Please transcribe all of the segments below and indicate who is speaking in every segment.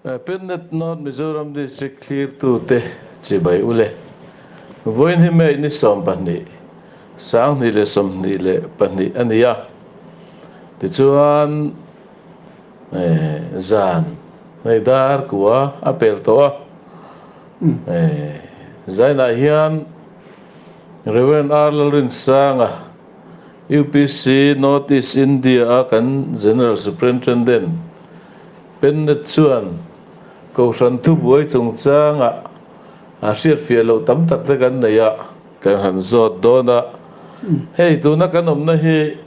Speaker 1: Pennet North Mizoram District thlirtute chibai ule. Vawiin hi May ni 12, 2022 a ni a. Tichuan zan hei dar kua a pel tawh a. Zainah hian Rev. R. Lalrinsanga, UPC North East India a kan General Superintendent, Pennet chuan Kohhran thubuai chungchangah a hriatfiah loh tam tak te kan nei a, kan han zawt dawn a. Hei tuna kan awmna hi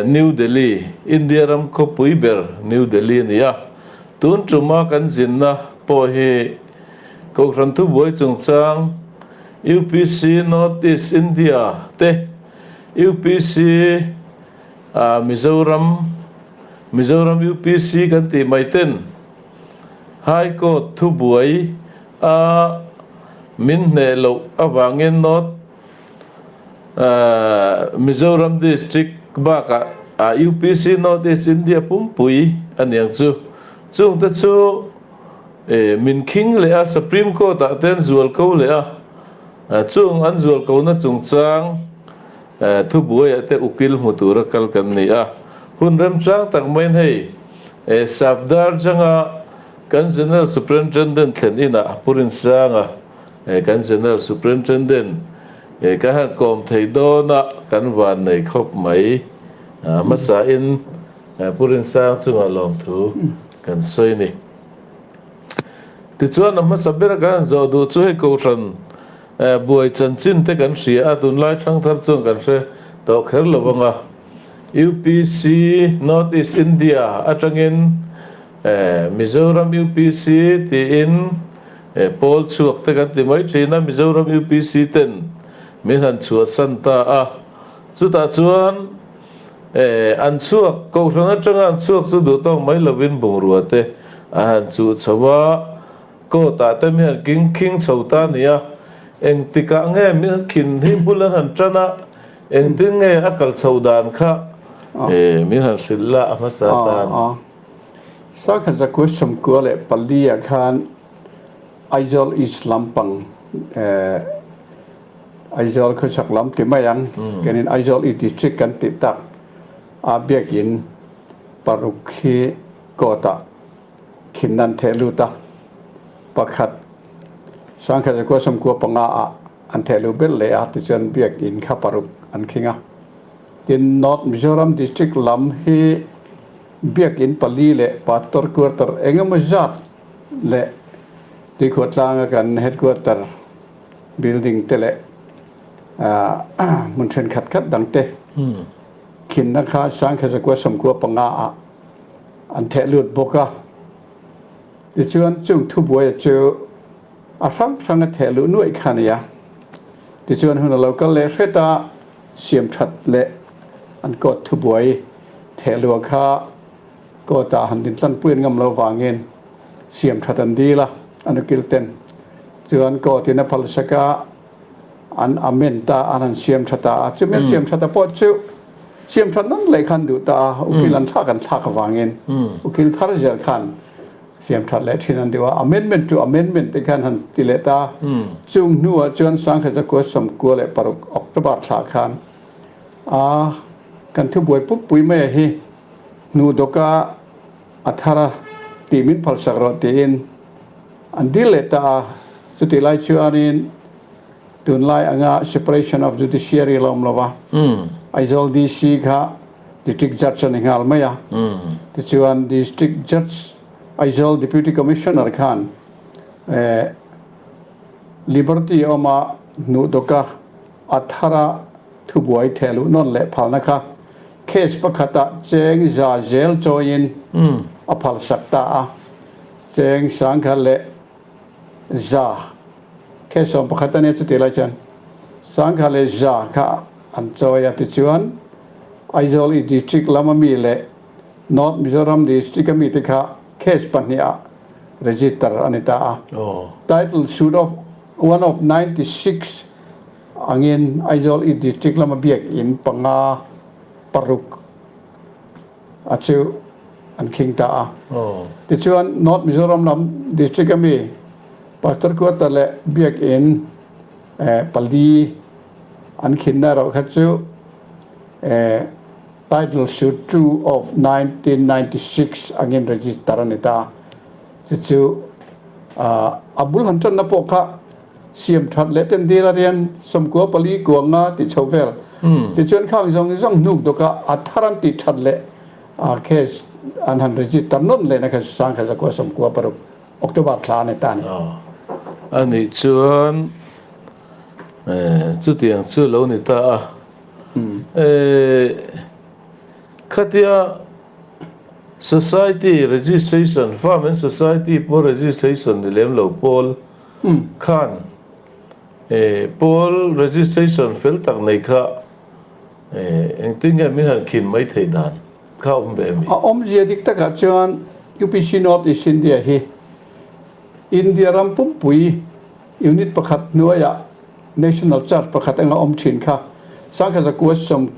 Speaker 1: New Delhi, India ram khawpui ber New Delhi a ni a. Tun tuma kan zinna pawh hi Kohhran thubuai chungchang UPC North East India te, UPC Mizoram, Mizoram UPC kan tih mai ten High Court thubuai a min hneh loh avangin North Mizoram District bakah UPC North East India pumpui a niang chu. Chungte chu min khing leh a, Supreme Court ah te an zual ko leh a, chung an zual kona chungchang Thubuaiah te ukil hmu tura kal kan ni a, hun remchang tak maiin hei Safdarjanga kan General Superintendent thlen inah Pu Rinsanga kan General Superintendent kan han kawm thei dawn a, kan van nei khawp mai. Hmasain Pu Rinsang chungah lawmthu kan sawi a ni. Tichuan a hmasa bera kan han zawh duh chu hei Kohhran Buai chanchin te kan hria a, tunlai thangthar chuan kan hre tawh kher lo vang a. UPC North East India atangin Mizoram UPC tiin pawl chhuak te kan ti mai thin a, Mizoram UPC ten min han chhuahsan ta a. Chutah chuan an chhuak, Kohhran atanga an chhuak chu duhtawk mai lovin bungrua te a han chuh chho a. Court ah te mi han king khing chho ta a ni a, engtikah nge mi khin hi bul an han tan a, engtin nge a kal chho dan kha min han hrilh la a hmasa tan.
Speaker 2: Sakhan zakua sawmkua leh pali ah khan Aizawl East lampang Aizawl khawchhak lam ti mai ang, kenin Aizawl East District kan tih tak a biakin paruk hi court ah Khin an theh lut a, pakhat 1995 ah an theh luh belh leh a, tichuan biakinn kha paruk an khing a. Tin, North Mizoram District lam hi biakinn pali leh pastor quarter eng emaw zat leh Tuikhuatlanga kan headquarter building te leh hmun thenkhat khat dang te khinna kha 1995 ah an theh lut bawk a. Tichuan chung thubuaia chu a hrang hrang a theh luh nuaih kha a ni a. Tichuan hun a lo kal leh hret a, siam that leh an court thubuai theh luh kha court ah han dintlanpui an ngam lo vangin siam that an dil a, an ukil ten chuan court in a phalsak a, an amend ta a, an han siam tha ta a. Chumi an siam that a pawh chu siam that nan leh khan duh ta a, ukil an thlak an thlak avangin ukil thar zel khan siam that leh thin an duh a, amendment to amendment te khan han ti leh ta. Chung hnuah chuan 1996 October thla khan a kan thubuai pumpui mai a hi hnu dawka a thar a tih min phalsak rawh tiin an dil leh ta a. Chutih lai chuanin tunlai anga separation of judiciary la awm lo va, Aizawl DC kha District Judge a ni nghal mai a. Tichuan District Judge Aizawl Deputy Commissioner khan Liberty awma hnuhdawka a thara thubuai theh luh nawn leh phalna kha case pakhatah cheng za zel chawiin a phalsak ta a, cheng sangkhat leh za case 11 a nia chutih lai chuan sangkha leh za kha an chawi a tichuan Aizawl i district lama mi leh North Mizoram district a mite kha case pahniha register a ni ta a. Title suit of one of 96 angin Aizawl i district lama biakin panga paruk a chu. an khing ta a. Tichuan, North Mizoram lam District ami Pastor Quarter leh Biakin pali an khinna erawh kha chu Title Suit 2 of 1996 angin register a ni ta. Chu chu a bul han tanna pawh kha siam that leh ten dil a rian 94 kua nga tih chho vel. Tichuan khang zawng zawng hnuk dawka a thar an tih that leh case an han register nawn lehna kha 1996 October thla a ni ta a ni.
Speaker 1: A nih chuan chutiang chu lo ni ta a. Khatia Society registration, Farm and Society pawh registration ni lem lo pawl khan pawl registration fel tak nei kha engtin nge min han khin mai theih dan kha awm ve em?
Speaker 2: A awmzia dik takah chuan UPC North East India hi India ram pumpui unit pakhat hnuaiah National Church pakhat anga awm thin kha 1969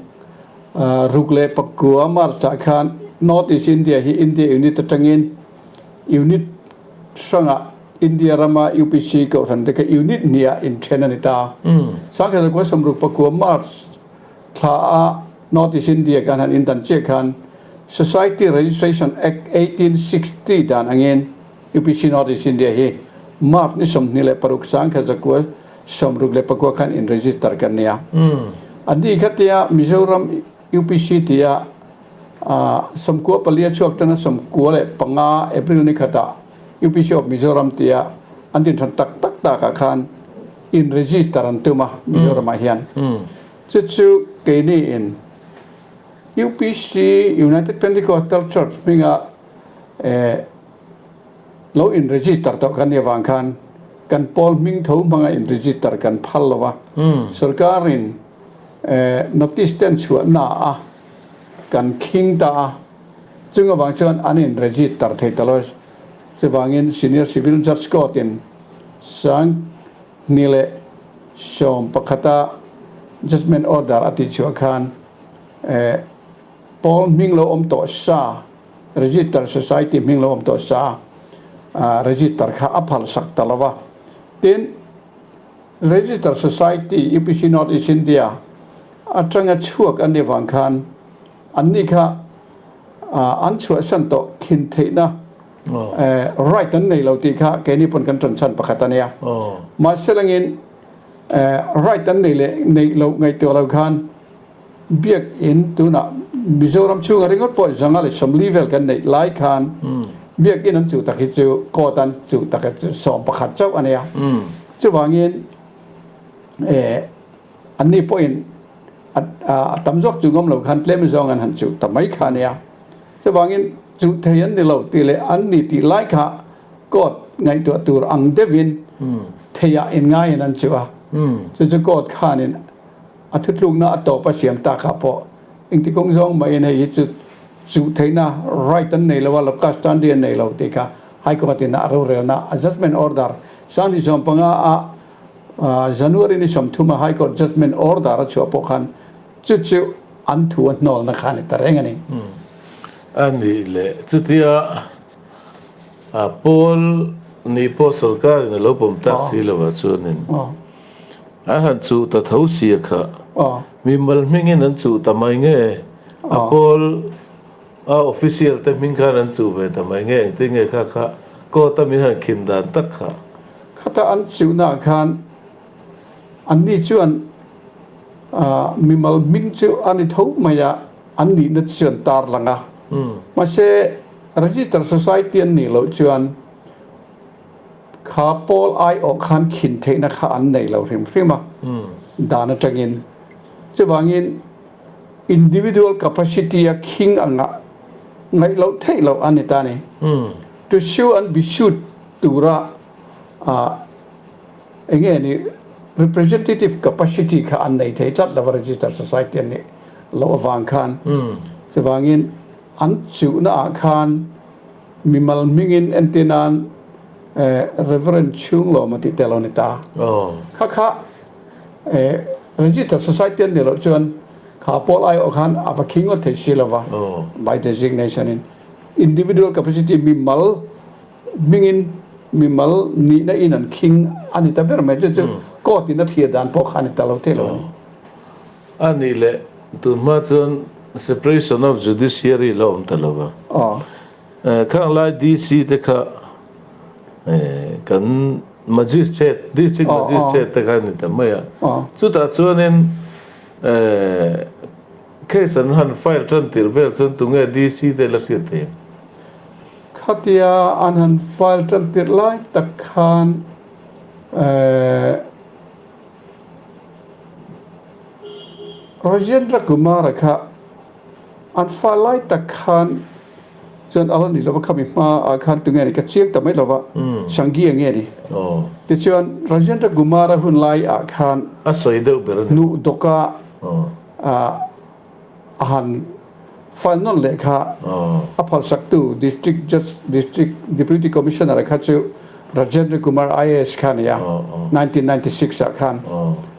Speaker 2: March ah khan North East India hi India unit atangin unit hrangah India rama UPC kohhran te kha unit hnih ah inthen a ni ta. 1969 March thla ah North East India khan han indan chiah khan Society Registration Act 1860 dan angin UPC North East India hi March ni 26 1964 khan in register kan nia. Ani kha tia Mizoram UPC tia 94 a chhuak tana 95 April ni khata UPC of Mizoram tia an din than tak tak takah khan in register an tum a Mizoram ah hian. Chu chu keini in UPC United Pentecostal Church hminga Lo in register tawh kan nih avang khan kan pawl hming tho hmanga in register kan phal lo a, sorkarin notice te an chhuah na a kan khing ta a, chung avang chuan an in register thei ta lo. Chuvangin Senior Civil Judge Court in 2011 a judgement order a tih chhuah khan pawl hming lo awm tawh sa, Register Society hming lo awm tawh sa a, register kha a phal sak ta lo va. Tin, Register Society, UPC North East India, atanga chhuak an nih vang khan anni kha an chhuahsan tawh khin theihna right an nei lo tih kha keini pawn kan ṭanchhan pakhat a nia. Mahse langin right an nei leh neih loh ngaihtuah lo khan Biakinn tunah Mizoram chhunga ringawt pawh 140 vel kan neih lai khan Biakinn an chuh tak hi chu court an chuh tak hi chu 11 chauh a nia. Chuvangin anni pawhin a tam zawk chu ngawm lo khan tlem zawng an han chuh ta mai kha a nia. Chuvangin chuh thei an ni lo tih leh an ni tih lai kha court ngaihtuah tur ang deuhin theiah inngaiin an chuh a. Chu chu court khanin A thutlukna a tawp a siam takah pawh engti kawng zawng mahin hei hi chu chuh theihna right an nei lo a, locus standi an nei lo tih kha High Court in a rorelna a judgement order 2015 a January ni 30 a High Court judgement order a chhuah pawh khan chu chu an thu a hnawlna kha a ni ta reng a ni.
Speaker 1: A nih leh chutia Pawl nih pawh sorkarin a lo pawm tak si lovah chuanin An han chuh ta tho sia kha. Mimal hmingin an chuh ta mai nge? A pawl a official te hming khan an chuh ve ta mai nge? Engtin nge kha kha court a min han khin dan tak kha?
Speaker 2: Khata an chuhnaah khan anni chuan mimal hming chu a ni tho mai a, an nihna chu an tarlang a. Mahse register society an nih loh chuan Kha pawl aiawh khan khin theihna kha an nei lo hrim hrim a, dan atangin. Chuvangin individual capacity a khing anga ngaih loh theih loh a ni ta a ni. To sue and be sued tura eng nge ni representative capacity kha an nei thei tlat lo a, register society an nih loh avang khan. Chuvangin an chuhna ah khan Mimal hmingin entir nan Reverend Chhunglawma tih te a lo ni ta. Kha kha Registered Society an nih loh chuan kha pawl aiawh khan a va khing ngawt thei si lo va, by designation in. individual capacity mimal hmingin mimal nihna in an khing a ni ta ber mai. Chu chu court in a thlir dan pawh kha a ni ta lo thei lo a ni.
Speaker 1: A nih leh tun hma chuan separation of judiciary la awm ta lo va. Khang lai DC te kha kan magistrate, district magistrate te kha a ni ta mai a. Chutah chuanin case an han file tan tirh vel chuan tunge DC te la hriat thei ang?
Speaker 2: Khatia an han file tan tirh lai tak khan Rajendra Kumar-a kha an file lai tak khan chuan a la ni lova khami hmaah khan tunge ni ka chiang ta mai lova Sanghi a nge ni. Tichuan Rajendra Kumar-a hun laiah khan
Speaker 1: a sawi deuh ber a ni.
Speaker 2: Hnuh dawka a han file nawn leh kha a phalsaktu District Judge District Deputy Commissioner kha chu Rajendra Kumar IAS kha a ni a, 1996 ah khan.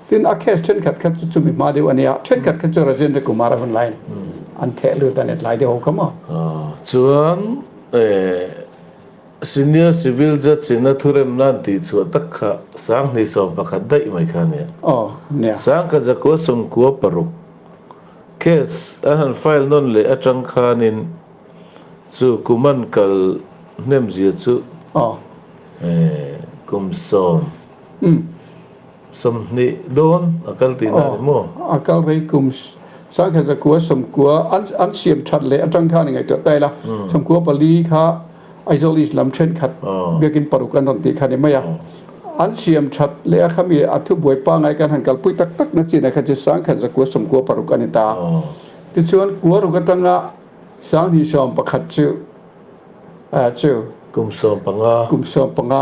Speaker 2: Tin a case thenkhat kha chu chumi hma deuh a ni a, thenkhat kha chu Rajendra Kumar a hun laiin an theh lut a ni tlai deuh ho kha maw.
Speaker 1: Chuan Senior Civil Judge in a thuremna an tihchhuah tak kha 2011 daih mai kha a ni a.
Speaker 2: Aw, nia.
Speaker 1: 1996 case an han file nawn leh atang khanin chu kum an kal hnemzia chu kum sawm 20 dawn a kal tihna a ni maw?
Speaker 2: A kal rei kum 1990 an siam that leh atang khan i ngaihtuah ta ila, 94 kha Aizawl East lam thenkhat biakin paruk an rawn tih kha a ni mai a. An siam that leh a khami a thubuai pangai kan han kalpui tak tak na chin ah kha chu 1996 a ni ta. Tichuan kuaruk atanga 2011 chu chu
Speaker 1: Kum 15.
Speaker 2: Kum 15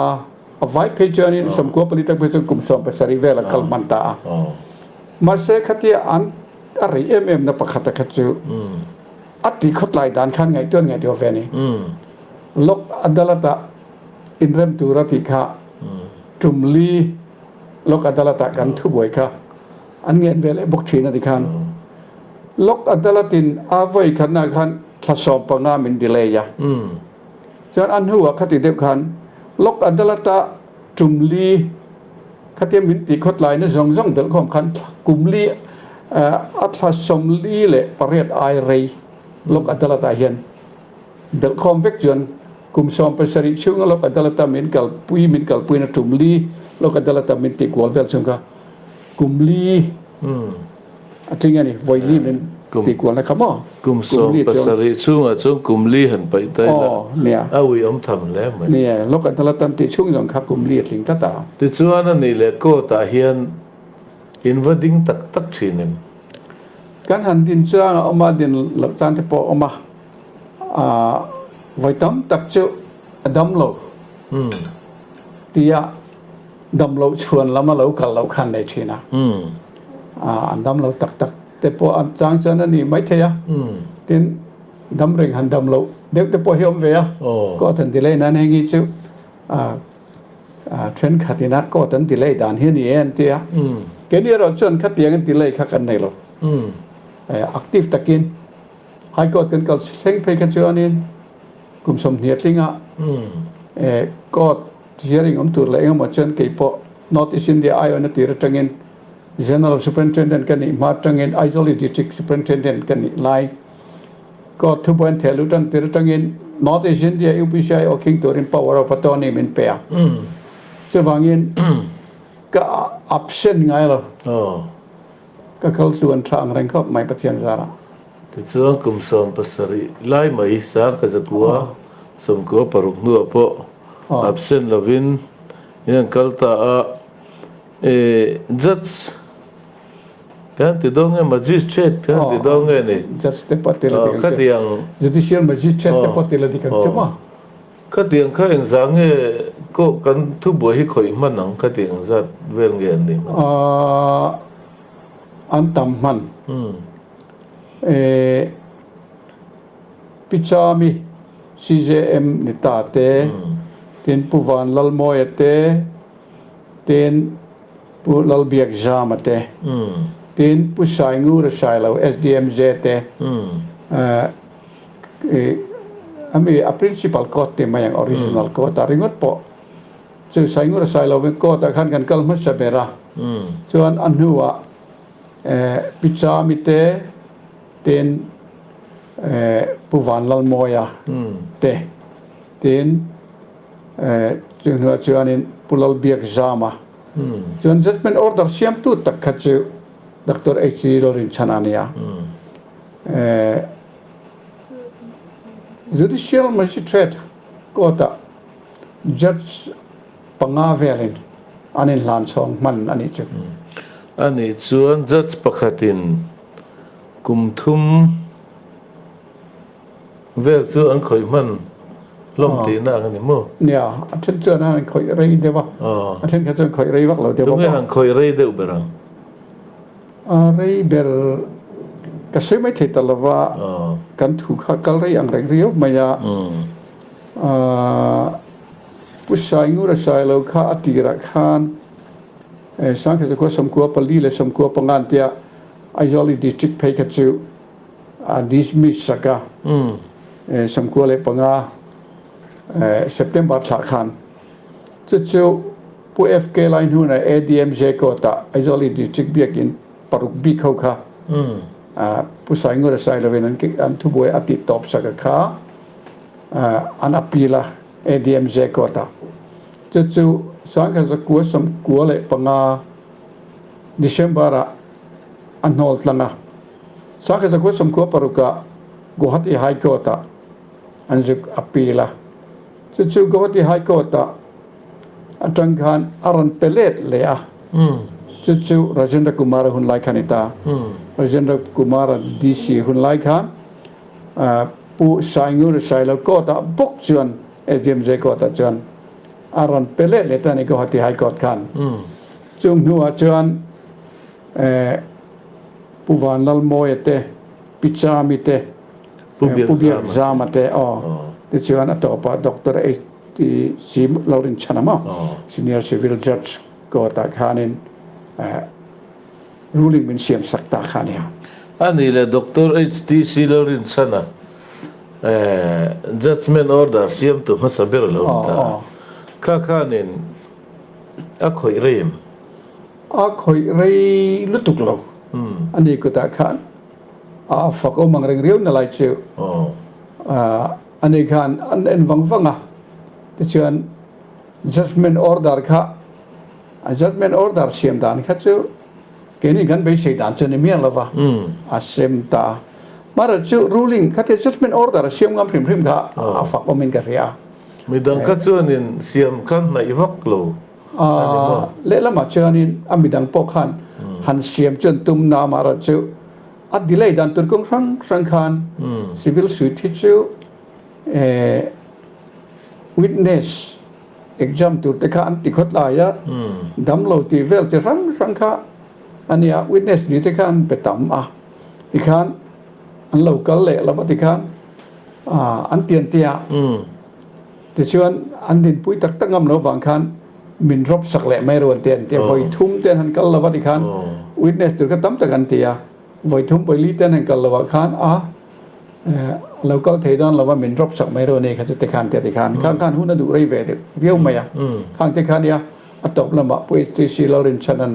Speaker 2: a vai phei chuanin 94 tak phei chuan kum 17 vel a kal hman ta a. Mahse khatia an a rei em em na pakhat a kha chu A ti khawtlai dan khan ngaihtuah ngaihtuah ve a ni. Lok Adalat-ah inrem tur a tih kha tum li Lok Adalat-ah kan thubuai kha an ngen ve leh bawk thin a ti khan. Lok Adalat-in a vawi khatnaah khan thla 15 min delay a. Chuan a hnuah khati deuh khan Lok Adalat-ah tum li Khatia min tih khawtlaina zawng zawng belhkhawm khan kum li a thla 48 ai rei Lok Adalat-ah hian belhkhawm vek chuan kum 17 chhunga Lok Adalat-a min kalpui min kalpuina tum li Lok Adalat-a min tih kual vel chhung kha kum li a tling a ni, vawi li min tih kualna kha maw?
Speaker 1: Kum 17 chhungah chuan kum li han paih ta ila a ui awm tham hle mai.
Speaker 2: Nia, Lok Adalat an tih chhung zawng kha kum li a tling tlat a.
Speaker 1: Tichuan a nih leh court ah hian in va ding tak tak thin em?
Speaker 2: Kan han din chang a awm a, din loh chang te pawh a awm a, vawi tam tak chu a dam lo tia dam loh chhuan lam a lo kal loh khan nei thin a, an dam lo tak tak te pawh an chang chuan a ni maithei a, tin dam reng han dam loh deuh te pawh hi awm ve a, court an delay nan heng hi chu thenkhat ina court an delay dan hi a ni e an ti a, keini erawh chuan khatiang an delay kha kan nei lo, active takin high court kan kal thleng phei kha chuanin kum 20 a tling a, court Hearing awm tur leh engemaw chuan kei pawh North East India aiawna tir atangin General Superintendent ka nih hma atangin Aizawl District Superintendent ka nih lai Court thubuai an theh lut an tir atangin North East India UPCI aw khing turin power of attorney min pe a. Chuvangin ka absent ngai lo. Ka kal tluan tha ang reng khawp mai Pathian zarah.
Speaker 1: Tichuan kum 17 lai mai 1996 hnuah pawh absent lovin in an kal ta a, judge kan ti dawn nge magistrate kan ti dawn nge ni?
Speaker 2: Judge te pawh ti la dik ang chu.
Speaker 1: Khatiang
Speaker 2: Judicial magistrate te pawh ti la dik ang chu maw?
Speaker 1: Khatiang kha engzah nge koh kan thubuai hi khawih hman ang khatiang engzat vel nge an nih hman?
Speaker 2: An tam hman. Pi Chami, CJM ni ta te, tin Pu Van Lalmawia te, tin Pu Lalbiak Zama te, tin Pu Saingura Sailo, SDMJ te, Ami a principal court ti mai ang original court ah ringawt pawh chu Saingura Sailovin court ah khan kan kal hmasa ber a. Chuan a hnuah Pi Chami te tin Pu Vanlalmawia te tin chu hnuah chuanin Pu Lalbiakzama chuan judgement order siamtu tak kha chu Doctor HG Lalrinchhana a ni a. Judicial Magistrate Court-ah Judge panga velin an inhlan chhawng hman a nih chu.
Speaker 1: A nih chuan Judge pakhatin kum thum vel chu an khawih hman hlawm tihna ang a ni maw?
Speaker 2: Nia, a then chuan an khawih rei deuh a, a then kha chuan khawih rei vak lo deuh a.
Speaker 1: Tunge han khawih rei deuh ber ang?
Speaker 2: A rei ber ka sawi mai thei ta lova, kan thu kha kal rei ang reng riau mai a. Pu Saingura Sailo kha a tirah khan Sangkhaza khua 94 leh 95 an tia Aizawl District phei kha chu a dismiss sak a, 95 September thlah khan. Chu chu Pu FK Laihnuna ADMJ Court-ah Aizawl District biakin paruk bik ho kha Pu Saingura Sailovin an thubuai a tih tawp sak a kha an appeal a ADMJ Court-ah. Chu chu 1995 December-ah a hnawl tlang a. 1996-ah Guwahati High Court-ah an zuk appeal a. Chu chu Guwahati High Court-ah atang khan a rawn pe let leh a. Chu chu Rajendra Kumar-a hun lai kha a ni ta. Rajendra Kumar-a DC hun lai khan Pu Saingura Sailo Court-ah bawk chuan SDMJ Court-ah chuan a rawn pe let leh ta a ni Guwahati High Court khan. Chung hnuah chuan Pu Vanlalmawia te, Pi Chami te, Pu Biakzama te aw tichuan a tawpah Doctor HTC Lalrinchhana maw Senior Civil Judge Court ah khanin ruling min siam sak ta kha a nia.
Speaker 1: A nih leh Doctor HTC Lalrinchhana judgement order siamtu hmasa ber a lo ni ta a, kha khanin a khawih rei em?
Speaker 2: A khawih rei lutuk lo a ni kutah khan a fak awm ang reng riau na lai chu a ni khan an en vang vang a, tichuan judgement order kha a judgement order siam dan kha chu keini kan beisei dan chu a ni miah lo va, a sem ta a. Mahra chu ruling kha te judgement order a siam ngam hrim hrim kha a fak awmin ka hria a.
Speaker 1: Midang kha chuanin siam kha hnaih vak lo.
Speaker 2: Lehlamah chuanin a midang pawh khan han siam chu an tum na amaherawh chu a delay dan tur kawng hrang hrang khan civil suit hi chu witness exam tur te kha an ti khawt lai a, damlo tih vel chi hrang hrang kha a nia, witness ni te kha an pe tam a tikhan an lo kal leh lo va tikhan an tian tia. Tichuan, an dinpui tak tak ngam lo vang khan min rawp sak leh mai ruan te an ti a, vawi thum te an han kal lo a ti khan witness tur kha tam tak an ti a, vawi thum vawi li te an han kal lo ah khan a lo kal thei dawn lo a min rawp sak mai ruan e kha chu ti khan te a ti khan khang khan hun a duh rei ve deuh viau mai a, khang te kha nia a tawp lamah Pu HTC Lalrinchhanan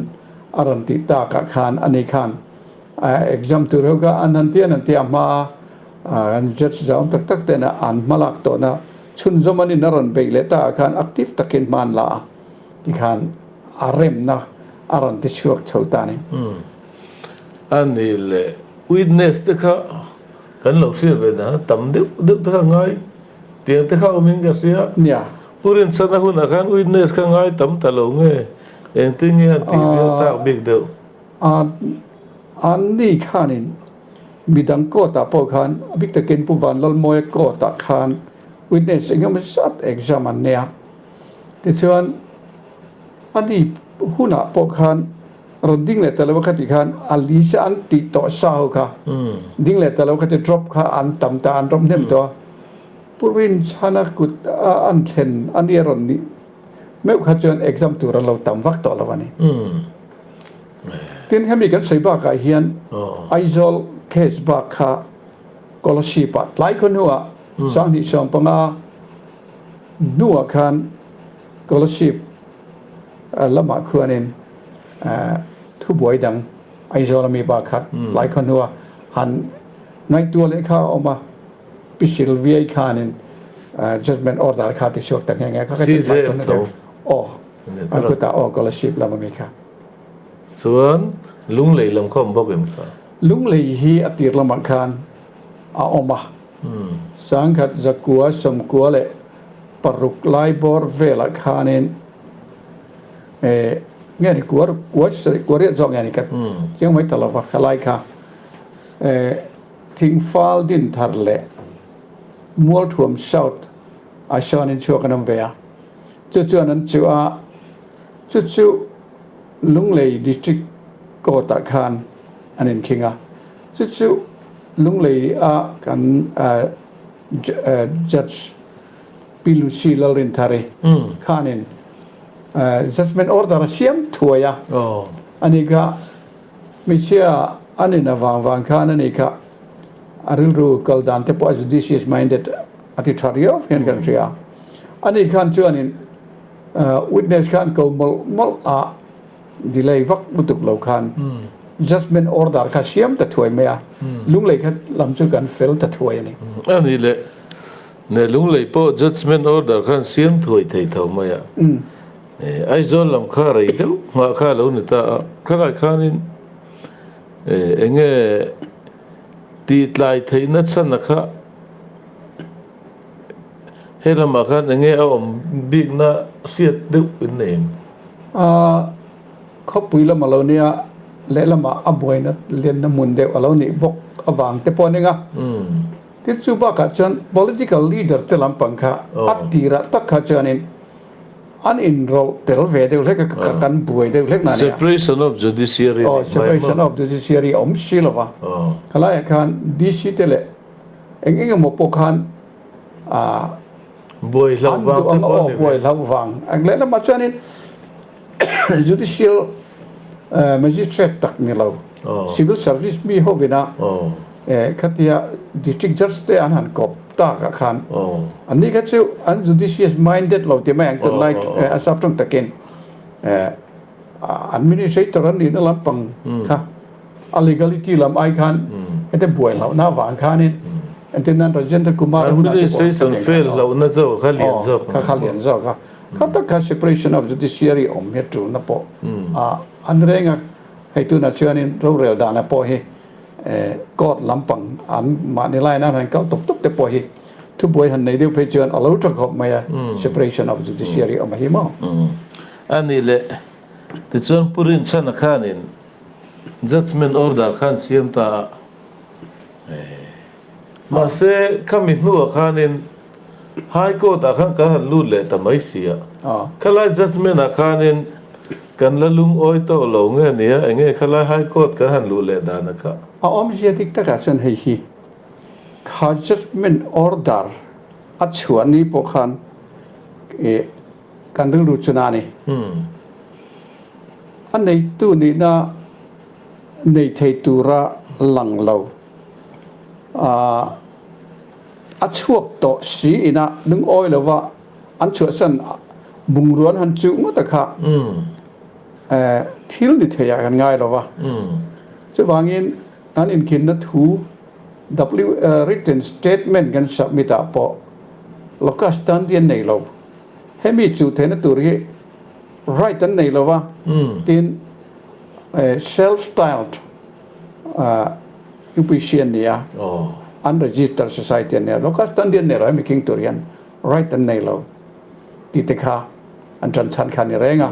Speaker 2: a rawn tih tak ah khan ani khan Exam tur ho kha an han ti an han ti a, hma an judge zau tak tak ten an hma lak tawhna chhunzawm an in a rawn beih leh ta ah khan active takin hma an la a tikhan a remna a rawn ti chhuak chho ta a ni.
Speaker 1: A nih leh witness te kha kan lo hriat ve dan a tam deuh deuh te kha ngai tiang te kha awmin ka hria.
Speaker 2: Nia.
Speaker 1: Pu Rinchhana hunah khan witness kha ngai tam ta lo nge engtin nge an tih viau tak bik deuh.
Speaker 2: An ni khanin midang court ah pawh khan a bik takin Pu Vanlalmawia court ah khan witness eng emaw zat exam an nei a, tichuan a ni hunah pawh khan rawn ding leh ta lo a kha tih khan a list a an tih tawh sa ho kha ding leh ta lo kha ti drop kha an tam ta an drop hnem tawh a, Pu Rinchhana kut a an thlen a nia rawn nih meuh kha chuan exam tur an lo tam vak tawh lo a ni. Tin, hemi kan sawi bakah hian Aizawl case bak kha Kolasib-ah tlai khaw hnuah. 2015 hnuah khan Kolasib lamah khuanin thubuai dang Aizawl ami bakhat tlai khaw hnua han ngaihtuah leh kha a awm a, Pi Sylvia-i khanin judgement order kha ti chhuak ta nghe nghe kha ka chu tlai khaw hnu deuh aw an kutah aw Kolasib lam ami kha.
Speaker 1: Chuan Lunglei lam kha awm bawk em kha?
Speaker 2: Lunglei hi a tir lamah khan a awm a, 1996 lai bawr velah khanin nge ni kua kua sarih kua riat zawk nge ni ka chiang mai ta lova khalai kha Thingfal din thar leh Mualthuam South ah sawn in chhuak an awm ve a, chu chuan an chuh a, chu chu Lunglei District Court ah khan an inkhing a, chu chu Lunglei a kan Judge Pi Lucy Lalrinthari khanin judgement order a siam thuai a, ani kha hmeichhia an in avang vang khan ani kha a rilru kal dan te pawh a judicious minded a ti tha riau hian kan hria. Ani khan chuanin witness khan ko mawlh mawlh a delay vak lutuk lo khan judgement order kha siam ta thuai mai a, lunglei kha lam chu kan fel ta thuai a ni.
Speaker 1: Ani leh Ne Lunglei pawh judgement order khan siam thuai thei tho mai a. Aizawl lam kha rei deuh nghah kha a lo ni ta a, khalai khanin eng nge tih tlai theihna chhan a kha he lamah khan eng nge a awm bikna hriat deuh in nei em?
Speaker 2: Khawpui lam a lo nia, lehlamah a buaina lianna hmun deuh a lo nih bawk avang te pawh a ning a. Tin chu bakah chuan political leader te lampang kha a tirah tak kha chuanin an inrawlh tel ve deuh hlek a, kan buai deuh hlek na nia.
Speaker 1: Separation of judiciary
Speaker 2: nih mai maw? Separation of judiciary a awm si lo va. Khalaiah khan DC te leh eng eng emaw pawh khan
Speaker 1: Buai hlauh vang te pawh a ni ve.
Speaker 2: Buai hlauh vang. Lehlamah chuanin Judicial Magistrate tak ni lo, Civil Service mi hovina khatia District Judge te an han kawp takah khan anni kha chu an judicious minded lo ti mai ang tunlai a sap tawng takin administrator an nihna lampang kha a legality lam ai khan hete buai hlauhna avang khanin entirnan Rajendra Kumar hunah te pawh
Speaker 1: Administration fail hlauhna zawk kha lian zawk
Speaker 2: kha lian zawk a. Kha tak kha separation of judiciary awm hi a tulna pawh a an reng a, hei tunah chuanin rorel dana pawh hi court lampang an mahni line an han kal tawp tawp te pawh hi thubuai han nei deuh phei chuan a lo tha khawp mai a, separation of judiciary awm a hi maw?
Speaker 1: A nih leh tichuan Pu Rinchhana khanin judgement order khan siam ta a, Mahse, khami hnuah khanin High Court ah khan kan han lut leh ta mai si a. Khalai judgement ah khanin kan la lungawi tawh lo nge nia, enge khalai High Court kan han luh leh dan a kha?
Speaker 2: A awmzia dik takah chuan hei hi kha judgement order a chhuah ni pawh khan kan rilru chu na a ni. A neitu nihna nei thei tura lang lo. A chhuak tawh si ina lungawi lova an chhuahsan bungrua an han chuh ngawt a kha thil ni theiah kan ngai lova. Chuvangin an inkhinna thu written statement kan submit ah pawh locus standi an nei lo. Hemi chuh theihna tur hi right an nei lova, tin self-styled UPC an ni a, unregistered society an ni a, locus standi an nei lo, hemi king tur hian right an nei lo tih te kha an tan chhan kha a ni reng a.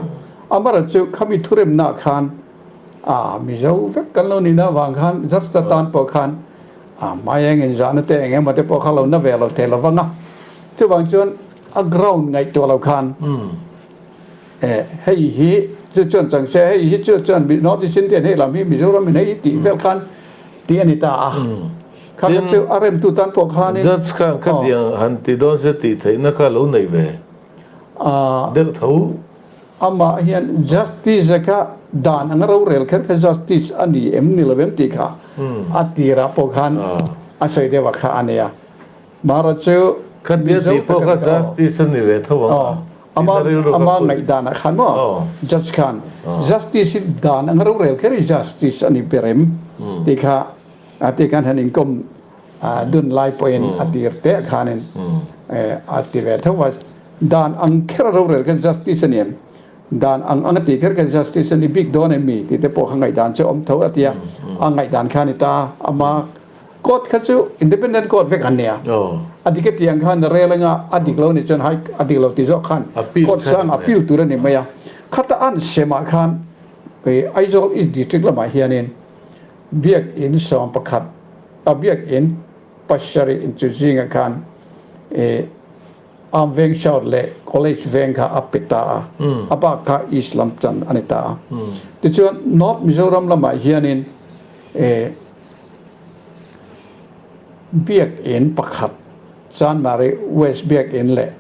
Speaker 2: Amaherawhchu chu khami thuremna khan a Mizo vek kan lo nihna avang khan judge ta tan pawh khan a hmai eng inzahna te eng emaw te pawh kha lo na ve lo thei lo vang a. Chuvang chuan a ground ngaihtuah lo khan Hei hi chu chuan chang se, hei hi chu chuan North East Indian hei lam hi Mizoram in hei hi tih vel khan tih a ni ta a. Kha kha chu a remtu tan pawh khanin.
Speaker 1: Judge khan khatiang han ti dawn se tih theihna kha lo nei ve deuh tho.
Speaker 2: Amah hian justice kha dan anga rorel kher kha justice a ni em ni lo em tih kha a tirah pawh khan a sawi deuh a kha a nia. Mara chu
Speaker 1: Khatia
Speaker 2: Mizo
Speaker 1: tih pawh
Speaker 2: taka
Speaker 1: kha
Speaker 2: ni aw.
Speaker 1: justice a ni ve tho ang
Speaker 2: Aw,
Speaker 1: a,
Speaker 2: ama
Speaker 1: tihna rilru ka
Speaker 2: ama
Speaker 1: put.
Speaker 2: ngaihdanah khan maw
Speaker 1: Aw.
Speaker 2: judge khan
Speaker 1: Aw.
Speaker 2: justice hi dan anga rorel kher hi justice a ni ber em tih kha a ti khan han inkawm dun lai pawhin a tir teh khanin a ti ve tho va, dan ang kher a rorel kher justice a ni em? Dan ang ang a tih kher kher justice a ni bik dawn em mi tih te pawh kha ngaihdan chu a awm tho a ti a, a ngaihdan kha a ni ta ama court kha chu independent court vek an nia, a dik a tih ang khan a rel anga a dik lo nih chuan hai a dik lo tih zawk khan court sang appeal tur a ni mai a, khata an semah khan Aizawl East District lamah hianin Biakinn 11 a biakinn pasarih in chu zingah khan ih Arm Veng South leh College Veng kha a pe ta a, a bak kha East lam chan a ni ta a. Tichuan North Mizoram lamah hianin ih biakinn pakhat Chanmari West biakinn leh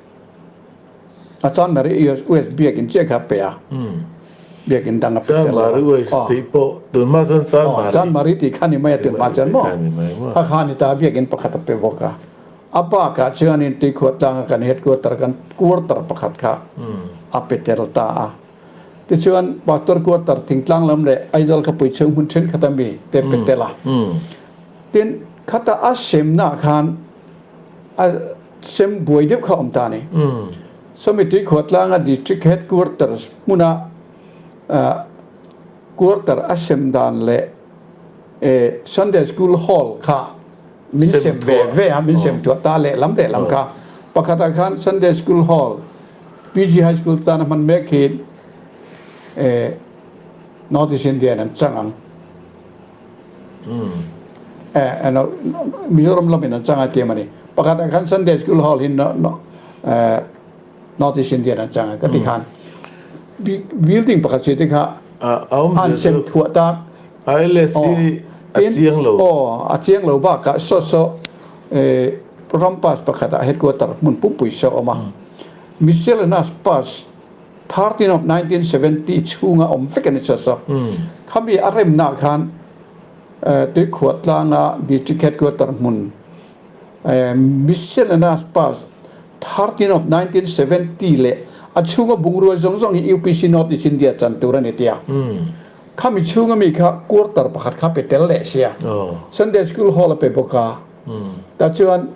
Speaker 2: A Chanmari West biakinn chiah kha pe a, biakinn dang a pe tel lo a.
Speaker 1: Chanmari West tih pawh tunhma chuan Chanmari.
Speaker 2: Aw, Chanmari tih kha ni mai a tunhma chuan maw? Kha kha ni ta biakinn pakhat a pe bawk a. A bakah chuanin Tuikhuah tlanga kan headquarter kan quarter pakhat kha a pe tel ta a. Tichuan Pastor quarter thingtlang lam leh Aizawl khawpui chhung hmun thenkhat a mi te pe tel a. Tin, khata a semnaah khan a sem buai deuh kha a awm ta a ni. Sawmi Tuikhuatlanga District Headquarters hmuna quarter a sem dan leh Sunday School Hall kha min sem ve ve a, min sem thuah ta lehlam lehlam kha. Pakhatah khan Sunday School Hall PG High School tana hman mek hi North East India in an chang ang. Mizoram lamin an chang a ti em a ni. Pakhat ah khan Sunday School Hall hi North East India an chang a ka ti khan building pakhat si te kha an sem thuah ta.
Speaker 1: ILS hi a chiang lo.
Speaker 2: Aw, a chiang lo bakah saw saw ram pass pakhat ah headquarter hmun pumpui saw a awm a. Miscellaneous pass 13 of 1970 chhunga awm vek a ni saw saw. Khami a remna khan Tuikhuah tlanga District Headquarter hmun Miscellaneous Pass 13 of 1970 leh a chhunga bungrua zawng zawng hi UPC North East India chan tur a ni tia. Khami chhunga mi kha quarter pakhat kha pe tel leh sia. Sunday School Hall a pe bawk a. Tah chuan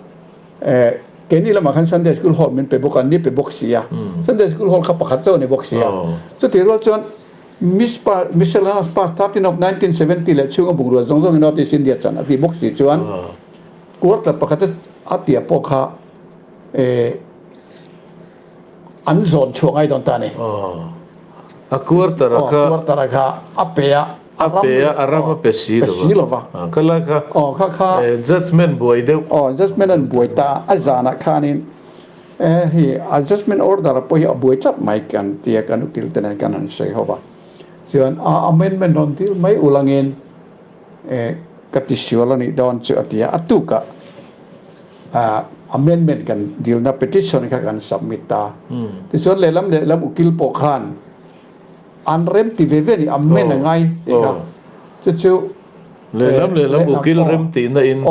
Speaker 2: Keini lamah khan Sunday School Hall min pe bawk a, ni pe bawk si a. Sunday School Hall kha pakhat chauh a ni bawk si a. Chutih rual chuan Mispa Miscellaneous Pass 13 of 1970 leh chhunga bungrua zawng zawngin North East India chan a tih bawk si chuan quarter pakhat a tia pawh kha an zawn chhuah ngai dawn ta a ni.
Speaker 1: A quarter a kha.
Speaker 2: Quarter a kha a pe a.
Speaker 1: A pe a, a ram a pe si lo
Speaker 2: va. Lo va.
Speaker 1: Ka la kha.
Speaker 2: Aw kha kha.
Speaker 1: Judgement buai deuh.
Speaker 2: Aw judgement an buai ta a zanah khanin hei adjustment order pawh hi a buai tlat mai kan tia kan ukil te nen kan han sawi ho va. Chuan a amendment rawn dil mai ulangin ka ti sual a nih dawn chu a ti a, a tukah amendment kan dilna petition kha kan submit ta. Tichuan lehlam lehlam ukil pawh khan An rem ti ve ve a ni, amend a ngai tih kha. Chu chu
Speaker 1: Lehlam lehlam ukil rem tihna in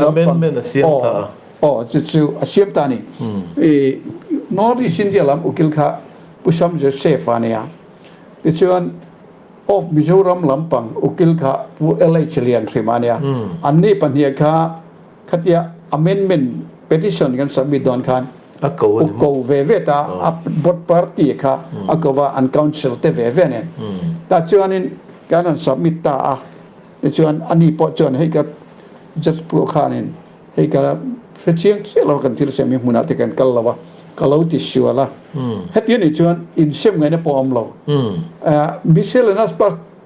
Speaker 1: amendment a siam ta a.
Speaker 2: Aw, chu chu a siam ta a ni. I North East India lam ukil kha Pu Sam Joseph a nia. Tichuan of Mizoram lampang ukil kha Pu LH Lianhrima a nia. Anni pahnih kha Khatia amendment petition kan submit dawn khan
Speaker 1: A ko a ni maw?
Speaker 2: Ko ve ve ta a both party kha a ko va an council te ve ve nen. Tah chuanin kan han submit ta a, tichuan ani pawh chuan hei ka judge pawh khanin hei ka hre chiang chiah lo kan thil sem hi hmunah te kan kal lo a, ka lo ti sual a. Heti anih chuan insem ngaihna pawh a awm lo. Miscellaneous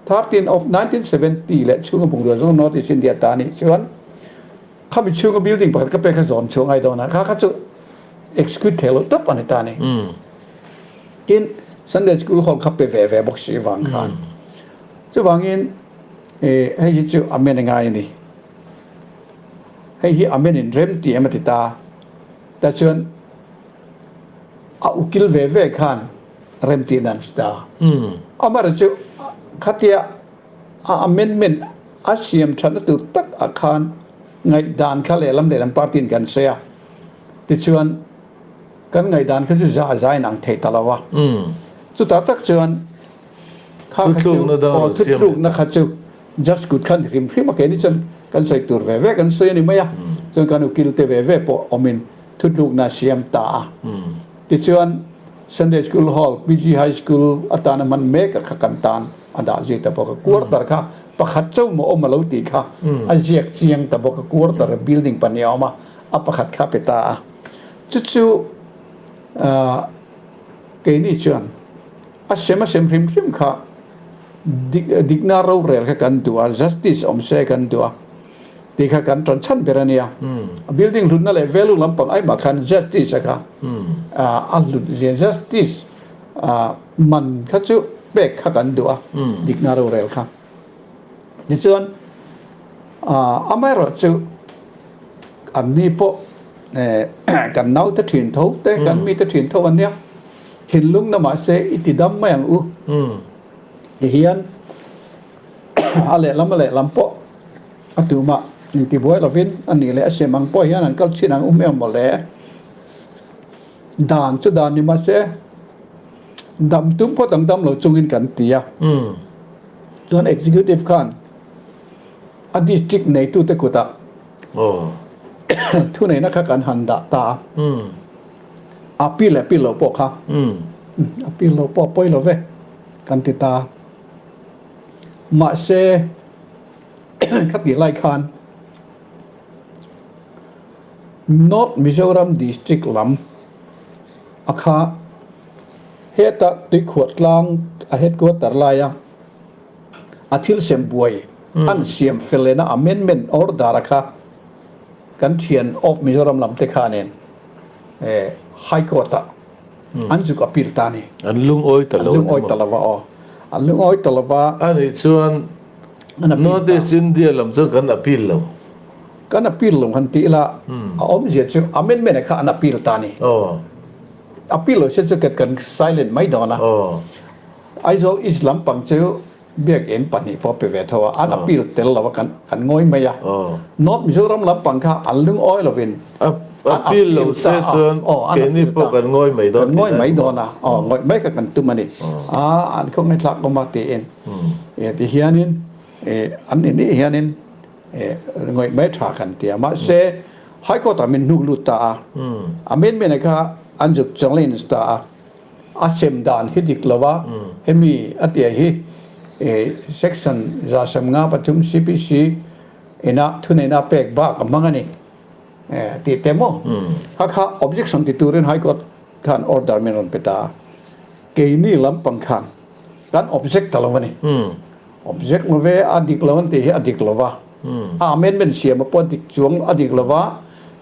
Speaker 2: 13 of 1970 leh chhunga bungrua zawng North East India ta anih chuan khami chhunga building pakhat ka pek kha zawn chhuah ngai dawn a, kha kha chu execute thei loh tawp a ni ta a ni. Tin, Sunday School Hall kha pe ve ve bawk si vang khan. Chuvangin hei hi chu amen a ngai a ni. Hei hi amen in rem ti em a ti ta. Tah chuan a ukil ve ve khan rem tih nan hre ta. Amaherawhchu khatia a amendment a siam thatna tur tak ah khan ngaihdan kha lehlam lehlam party in kan sawi a. Tichuan kan ngaihdan kha chu za za in ang thei ta lo a. Chutah tak chuan kha kha chu aw thutlukna kha chu judge kut khan hrim hrim a keini chuan kan sawi tur ve ve kan sawi a ni mai a. Chuan kan ukil te ve ve pawh awmin thutlukna a siam ta a. Tichuan Sunday School Hall, PG High School atana hman mek a kha kan tan a dah zui ta bawk a. Quarter kha pakhat chauh maw awm a lo tih kha a ziak chiang ta bawk a. Quarter building pahnih a awm a, a pakhat kha a pe ta a. Chu chu keini chuan a sem a sem hrim hrim kha dikna rorel kha kan duh a, justice awm se kan duh a. Tih kha kan ṭan chhan ber a nia. A building hlutna leh value lampang aimah khan justice a kha a hlut zia justice man kha chu pek kha kan duh a, dikna rorel kha. Tichuan amaherawh chu an ni pawh kan naute ṭhin tho te, kan mite ṭhin tho an nia. Thinlung na mahse i ti dam mai ang u. Tihian a lehlam a lehlam pawh A tumah intibuai lovin a nih leh a sem ang pawh hian an kal chin ang um em maw le? Dan chu dan ni mahse dam tum phawt ang dam lo chungin kan ti a. Chuan executive khan a district neitute kutah thuneihna kha kan han dah ta a. Appeal leh appeal loh pawh kha appeal loh pawh a pawi lo ve kan ti ta a. Mahse. Kha tih lai khan North Mizoram District lam a kha heta tuikhuah tlang a headquarter laia a thil sem buai an siam fel lehna amendment order a kha kan thian of Mizoram lam te khanin High Court ah An zuk appeal ta a ni.
Speaker 1: An lungawi ta lo.
Speaker 2: An lungawi ta lo va aw. An lungawi ta lo va.
Speaker 1: A nih chuan North East India lam chuan kan appeal lo.
Speaker 2: Kan appeal lo han tih ila a awmzia chu amendment ah kha an appeal ta a ni. Appeal lo se chu kan silent mai dawn a. Aizawl East lampang chu Biakinn pahnih pawh pe ve tho a, an appeal tel lo a, kan kan ngawi mai a. North Mizoram lampang kha an lungawi lovin
Speaker 1: an appeal lo se chuan keini pawh kan ngawi mai dawn
Speaker 2: kan ngawi mai dawn a, aw ngawih mai kha kan tum a ni. A an khawngaih thlak awm a tiin ti hianin an ni nih hianin ngawih mai tha kan ti a. Mahse High Court ah min hnuk lut ta a, amendment kha an zuk challenge ta a. A sem dan hi dik lo a, hemi a tia hi Section 153 CPC ina thuneihna pek bak a hmang a ni tih te maw? Kha kha objection ti turin High Court khan order min rawn pe ta a, keini lampang khan kan object ta lo a ni. Object lo ve a dik lo an tih hi a dik lo va, a amendment siam a pawh a dik chuang a dik lo va,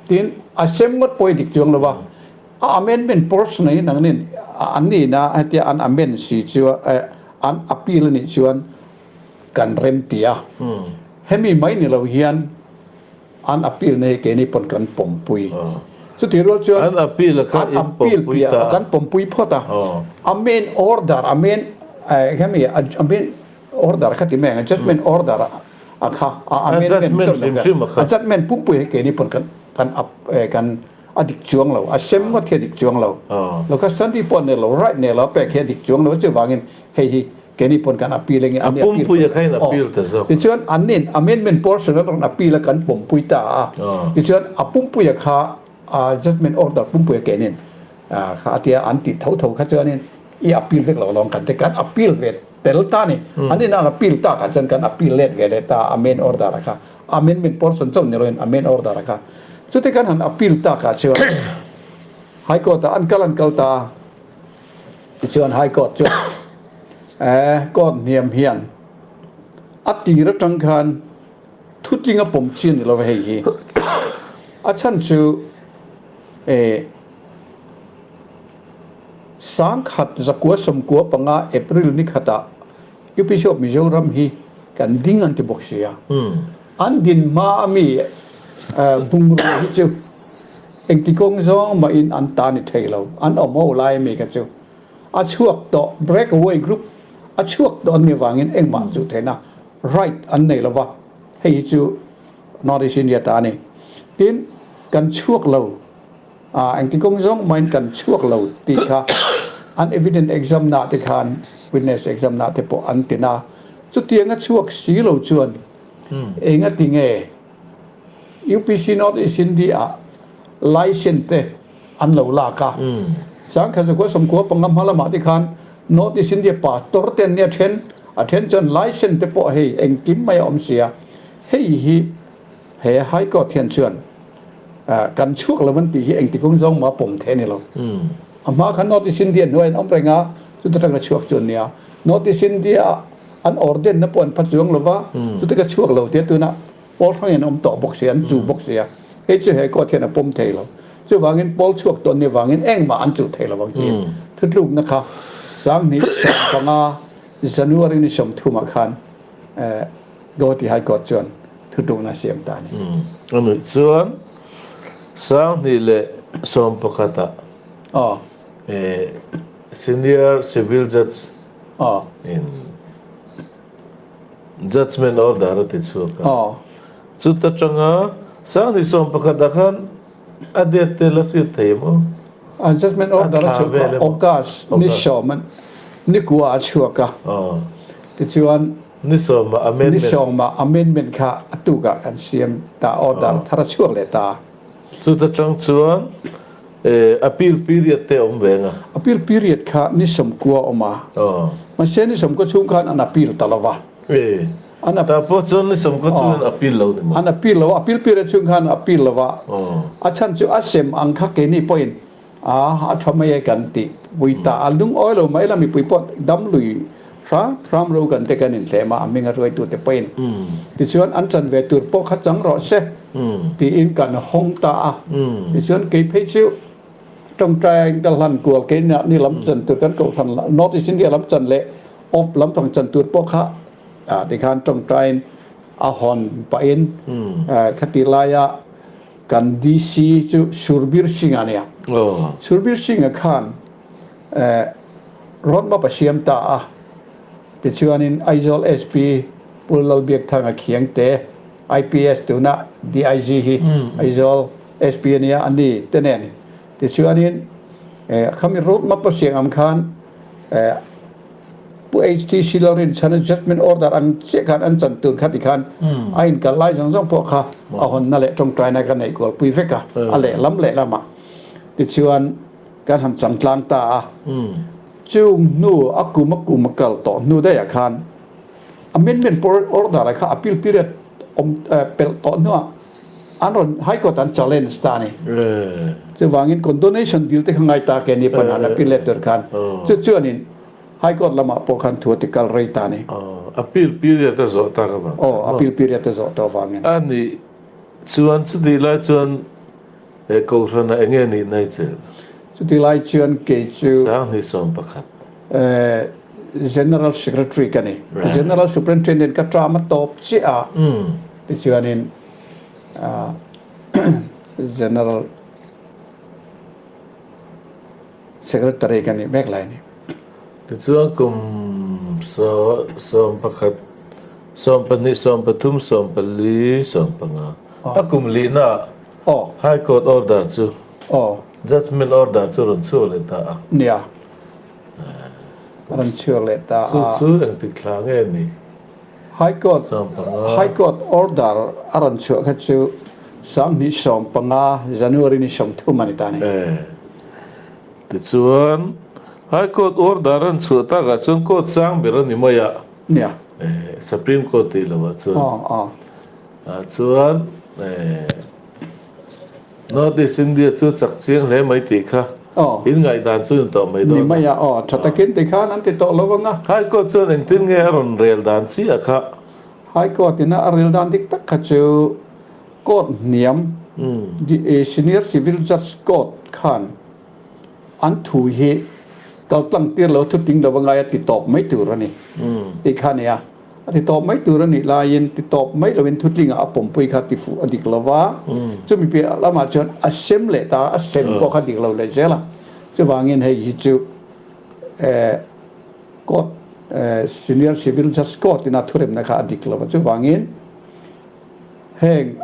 Speaker 2: tin a sem ngawt pawh hi a dik chuang lo va. A amendment portion hi nang nin an nihna hetia an amend si chu an appeal a nih chuan kan rem ti a. Hemi mai ni lo hian an appeal na hi keini pawn kan pawmpui. Chutih rual chuan
Speaker 1: an appeal a kha in pawmpui ta.
Speaker 2: Kan pawmpui phawt a. A main order a main hemi a main order kha ti mai ang judgement order a kha a amendment a judgement pumpui hi keini pawn kan kan kan A dik chuang lo, a sem ngawt hi a dik chuang lo. Locus Santi pawh nei lo, right nei lo a pek hi a dik chuang lo chuvangin hei hi keini pawn kan appeal engin
Speaker 1: an appeal a khain appeal ta zawk.
Speaker 2: Tichuan an nin amendment portion an rawn appeal a kan pawmpui ta a. Tichuan a pumpuia kha judgement order pumpuia keinin kha a tia an tih tho tho kha chuanin i appeal vek lo lawng kan ti kan appeal ve tel ta ni. An nin an appeal tak ah chuan kan appeal let ve leh ta a main order a kha. Amendment portion chauh ni loin a main order a kha. Chuti kan han appeal takah chuan High Court ah an kal an kal ta a, tichuan High Court chuan eh court hniam hian a tir atang khan thutling a pawm chi a ni lo hei hi. A chhan chu eh sangkhat zakua sawmkua panga April ni khatah UPC of Mizoram hi kan ding an ti bawk si a. An din hma a mi bungrua hi chu engti kawng zawng mahin an ta ni thei lo. An awm ho lai a mi kha chu a chhuak tawh, break away group a chhuak tawh an nih vangin engmah chu theihna right an nei lo va, hei hi chu North East India ta a ni. Tin, kan chhuak lo. Engti kawng zawng mahin kan chhuak lo tih kha an evidence exam na te khan witness exam na te pawh an tin a. Chutiang a chhuak si lo chuan engati nge UPC North East India ah license te an lo lak a. Sangkhat zakua sawmkua panga hma lamah te khan North East India pastor te an nia then, a then chuan license te pawh hei engkim mai a awm sia. Hei hi he High Court hian chuan kan chhuak lo an tih hi engti kawng zawng maw a pawm thei a ni lo. A hma khan North East India hnuai an awm reng a, chuta tanga chhuak chu an nia. North East India an ordain na pawh an pha chuang lo va, chuta ka chhuak lo tia tunah Pawl hrangin an awm tawh bawk sia, an chu bawk sia. Hei chu he court hian a pawm thei lo. Chuvangin Pawl chhuak tawn ni vangin engmah an chuh thei lo ang tiin thutlukna kha 2015 January ni 30 ah khan Guwahati High Court chuan thutlukna a siam ta a ni.
Speaker 1: A nuih chuan 2011 ah Senior Civil Judge in Judgement order a ti chhuak a. Chuta tanga 2011 ah khan a date te la hriat thei em aw?
Speaker 2: A judgement order a chhuak a August ni sawm ni kua a chhuak a. Tichuan
Speaker 1: ni sawmah amendment
Speaker 2: ni sawmah amendment kha a tukah an siam ta order thar a chhuak leh ta.
Speaker 1: Chuta tang chuan appeal period te awm ve anga?
Speaker 2: Appeal period kha ni sawmkua a awm a. Mahse ni sawmkua chhung khan an appeal ta lo va.
Speaker 1: An Ta pawh chuan ni sawmkua chhung an appeal lo ni maw?
Speaker 2: An appeal lo a, appeal period chhung khan an appeal lo va. A chhan chu a sem ang kha keini pawhin a a tha mai e kan tih pui ta a lungawi lo mai la mipui pawh dam lui hram hram ro kan te kan inthlem a a hming a hruaitu te pawhin tichuan an chan ve tur pawh kha chang rawh se tiin kan hawng ta a tichuan kei phei chu tawngtai ka hlan kual kei ni lam chan tur kan kohhran North East India lam chan leh off lampang chan tur pawh kha tikhan tawngtaiin a hawn pahin khati laia Kan DC chu Surbir Singh a nia. Surbir Singh-a khan roadmap a siam ta a, tichuanin Aizawl SP Pu Lalbiakthanga Khiangte, IPS tuna DIG hi Aizawl SP a nia, a ni te nen. Tichuanin khami roadmap a siam ang khan Pu HTC Lalrinchhana judgement order ang chiah khan an chan tur kha tikhan a inkal lai zawng zawng pawh kha a hawnna leh tawngtaina ka neih kual pui vek a, a lehlam lehlamah tichuan kan han chang tlang ta a. Chung hnu a kum a kum a kal tawh hnu daihah khan amendment order ah kha appeal period awm pelh tawh hnuah An rawn High Court an challenge ta a ni. Chuvangin condonation bill te kha ngai ta ke ni pawn han appeal leh tur khan chu chuanin High Court lamah pawh khan thu a ti kal rei ta a ni.
Speaker 1: Appeal period a zawh tak avang.
Speaker 2: Aw, appeal period a zawh tawh avangin.
Speaker 1: A nih chuan chutih lai chuan he Kohhranah eng nge nih nai che?
Speaker 2: Chutih lai chuan kei chu.
Speaker 1: 2011.
Speaker 2: General Secretary ka ni. General Superintendent ka term a tawp chiah a. Tichuanin General Secretary ka nih mek lai a ni.
Speaker 1: Tichuan kum 11, 12, 13, 14, 15 a kum lihna ah High Court order chu Judgement order chu rawn chhuak leh ta a.
Speaker 2: Nia, rawn chhuak leh ta a.
Speaker 1: Chu chu engtik thla nge ni?
Speaker 2: High Court High Court order a rawn chhuah kha chu 2015 January ni 30 a ni ta a ni.
Speaker 1: Tichuan, High Court order a rawn chhuah takah chuan court sang ber a ni mai a.
Speaker 2: Nia.
Speaker 1: Supreme Court tih lovah chuan. Ah chuan North East India chu chak chiang hle mai tih kha in ngaihdan chu in tawh mai dawn a.
Speaker 2: Ni mai a, aw tha takin ti khan an ti tawh lo ang a.
Speaker 1: High Court chuan engtin nge a rawn rel dan chiah kha?
Speaker 2: High Court ina a rel dan dik tak kha chu Court hniam, Senior Civil Judge Court khan an thu hi kal tlang tir lo thu ting lo a ngai a ti tawp mai tur a ni tih kha a ni a. A ti tawp mai tur a nih laiin ti tawp mai loin thutlingah a pawmpui kha ti fuh a dik lo va, chumi piah lamah chuan a sem leh ta a, a sem pawh kha dik lo leh zel a. Chuvangin hei hi chu court, Senior Civil Judge Court ina thuremna kha a dik lo va, chuvangin heng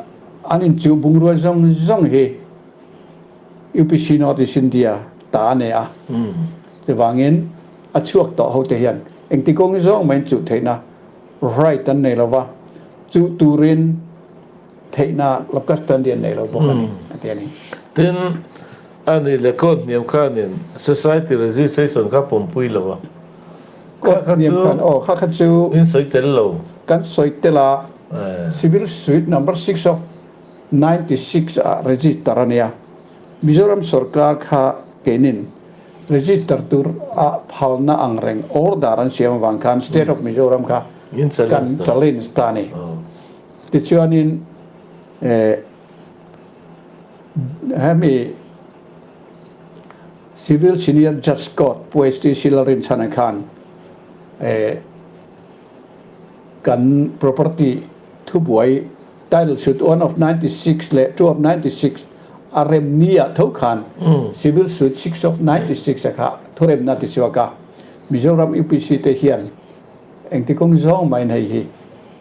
Speaker 2: an inchuh bungrua zawng zawng hi. UPC North East India ta a nei a. Chuvangin a chhuak tawh hote hian engti kawng zawng maiin chuh theihna right an nei lo va, chuh turin theihna locus standi an nei lo bawk a ni, a ti a ni.
Speaker 1: Tin, a nih leh court hniam khanin society registration kha pawmpui lo a, kha
Speaker 2: kha chu aw kha kha chu
Speaker 1: in sawi tel lo.
Speaker 2: Kan sawi tel a, Civil Suit Number 6 of 96 ah register a nia. Mizoram sorkar kha keinin register tur a phalna ang reng order an siam avang khan State of Mizoram kha kan challenge ta a ni. Tichuanin hemi Civil Senior Judge Court Pu HTC Lalrinchhana khan kan property thubuai Title Suit 1 of 96 leh 2 of 96 a rem ni ah tho khan Civil Suit 6 of 96 a kha thuremna ti chhuak a, Mizoram UPC te hian engti kawng zawng maiin hei hi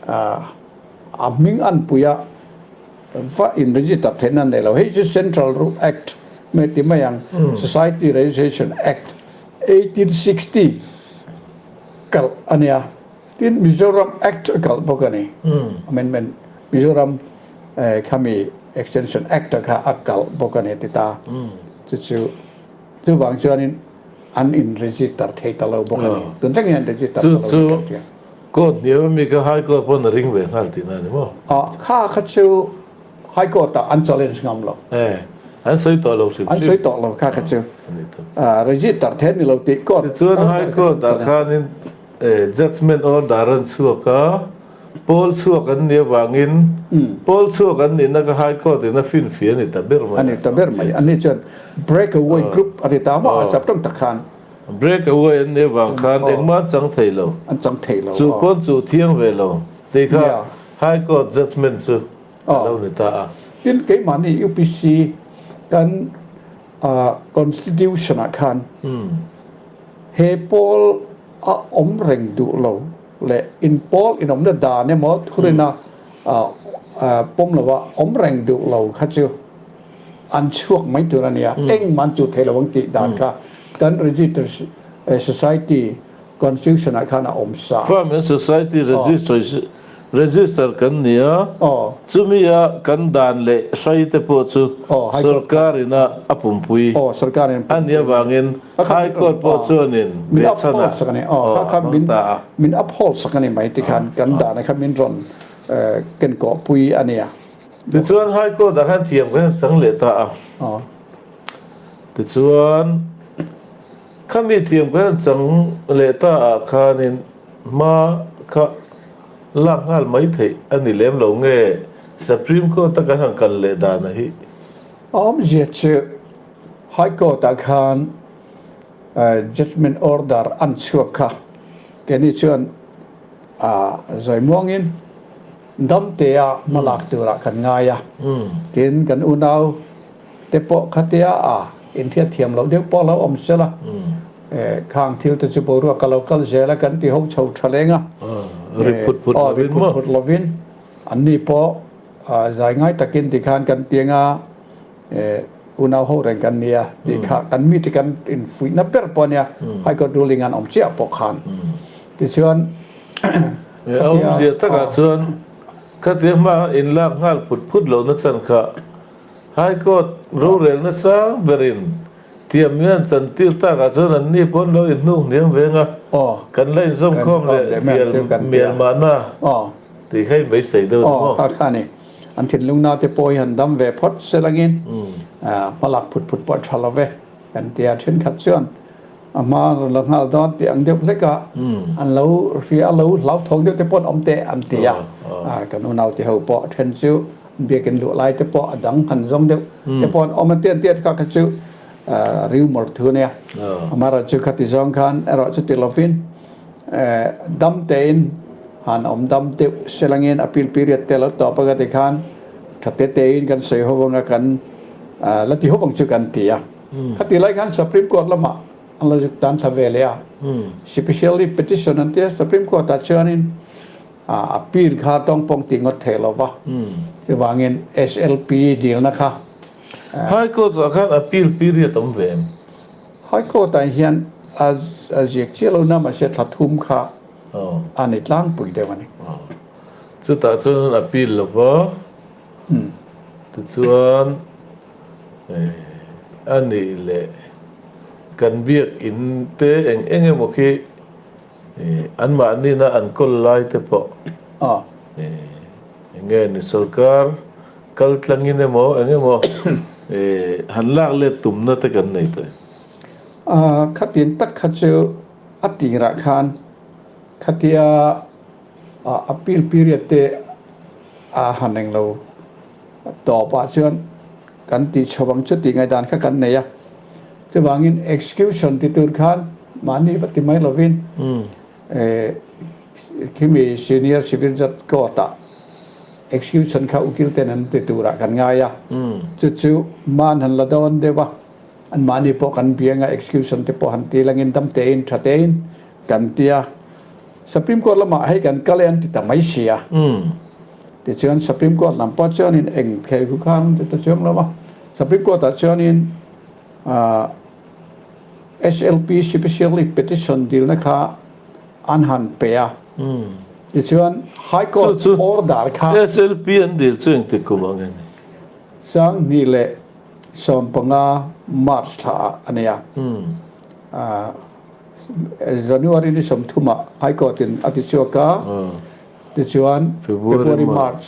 Speaker 2: a hming an pui a va in register theihna an nei lo. Hei chu Central Rule Act mai ti mai ang, Society Registration Act 1860 kalh a nia. Tin, Mizoram Act a kalh bawk a ni. Amendment, Mizoram khami Extension Act a kha a kalh bawk a ni ti ta. Chu chu chuvang chuanin an in register thei ta lo bawk a ni. Tun thleng hian an register ta lo
Speaker 1: ni kan hria. Court hniam ami kha High Court pawn a ring ve nghal tihna a ni maw?
Speaker 2: Kha kha chu High Court ah an challenge ngam lo.
Speaker 1: An sawi tawh lo hrim
Speaker 2: hrim. An sawi tawh lo kha kha chu. Register thei a ni lo tih court.
Speaker 1: Tichuan High Court ah khanin Judgement order an chhuak a, pawl chhuak an nih avangin pawl chhuak an nihna kha High Court in a finfiah a ni ta ber mai.
Speaker 2: A ni ta ber mai. Ani chuan break away group a ti ta maw a chap tawng tak khan.
Speaker 1: Break away an nih avang khan engmah an chang thei lo.
Speaker 2: An chang thei lo.
Speaker 1: Chu pawn chu thiang ve lo tih kha High Court judgement chu a lo ni ta a.
Speaker 2: Tin, keimahni UPC kan Constitution ah khan he pawl a awm reng duh lo leh in pawl inawmna dan emaw thurina pawm lova awm reng duh lo kha chu an chhuak mai tur a nia, engmah an chuh thei lo ang tih dan kha kan Register Society Constitution ah khan a awm sa.
Speaker 1: Farm and Society Register kan ni a, chumi a kan dan leh hrai te pawh chu sorkar in a a pumpui a nih avangin High Court pawh chuanin behchhan ah a hmang ta a.
Speaker 2: Min uphold sak a ni mai tikhan kan dan ah khan min rawn kenkawhpui a nia.
Speaker 1: Tichuan High Court ah khan thiam kan chang leh ta a. Tichuan. Khami thiam kan chang leh ta ah khanin hma kha lak nghal mai theih a ni lem lo nge Supreme Court a kan han kal leh dan a hi?
Speaker 2: Awmzia chu High Court ah khan Judgement Order an chhuak kha keini chuan zawimuangin damtea hma lak turah kan ngai a, tin kan unau te pawh khatia a inhriat thiam loh deuh pawh a lo awm sela, khang thil te chu boruak a lo kal zel a kan ti ho chho tha leng a,
Speaker 1: ri phut phut lovin
Speaker 2: maw? Ri phut phut lovin anni pawh zai ngai takin tikhan kan piang a, unau ho reng kan nia tih kha kan mite kan infuihna ber pawh a nia, High Court ruling an awm chiah pawh khan tichuan
Speaker 1: A awmzia takah chuan khatia hma inlak nghal phut phut lohna chan kha High Court rorelna sang berin tiammian chantir takah chuan anni pawh an lo inhnuk hniam veng a, kan la inzawmkhawm leh mial mial mahna tih kha i beisei deuh ni maw?
Speaker 2: Kha kha a ni. An thinlungna te pawh hi han dam ve phawt se langin hmalak phut phut pawh a tha lo ve kan ti a, thenkhat chuan A hma an rawn la nghal dawn tih ang deuh hlek a, an lo hria a lo hlauthawng deuh te pawh an awm teh an ti a, kan unau te ho pawh then chu an biakin luh lai te pawh a dang han zawng deuh te pawh an awm a ti an ti a kha kha chu rumour thu a nia. Amaherawhchu chu khati zawng khan erawh chuti lovin dam tein han awm dam deuh selangin appeal period te lo tawp a ka ti khan tha te tein kan sawi ho anga kan la ti ho ang chu kan ti a. Khati lai khan Supreme Court lamah an lo zuk tan thla ve leh a. Special leave petition an tia Supreme Court ah chuanin appeal kha tawngpawng ti ngawt thei lo va. Chuvangin SLP dilna kha.
Speaker 1: High Court ah khan appeal period awm ve em?
Speaker 2: High Court ah hian a ziak chiah lo na mahse thla thum kha a ni tlangpui deuh a ni.
Speaker 1: Chutah chuan an appeal lo va, tichuan a nih leh kan biak in te eng eng emaw khi anmahnina an kawl lai te pawh eng nge ni sorkar kal tlangin emaw eng emaw han lak let tumna te kan nei tawh em?
Speaker 2: Khatiang tak kha chu a tirah khan khatia appeal period te a han eng lo tawpah chuan kan tih chho ang chu tih ngaihdan kha kan nei a. Chuvangin execution ti tur khan mahni va ti mai lovin khimi senior civil judge court ah execution kha ukil ten an ti turah kan ngai a. Chu chu man han la dawn deuh a, an mahni pawh kan biang a execution te pawh han ti langin dam tein tha tein kan ti a. Supreme Court lamah hei kan kal e an ti ta mai si a. Tichuan Supreme Court lam pawh chuanin eng thei khu khan an ti ta chuang lo a. Supreme Court ah chuanin SLP Special Leave Petition dilna kha an han pe a. Tichuan High Court order kha.
Speaker 1: SLP an dil chu engtik kum ang nge ni?
Speaker 2: 2015 March thla ah a nei a. January ni 30 ah High Court in a ti chhuak a, tichuan February, March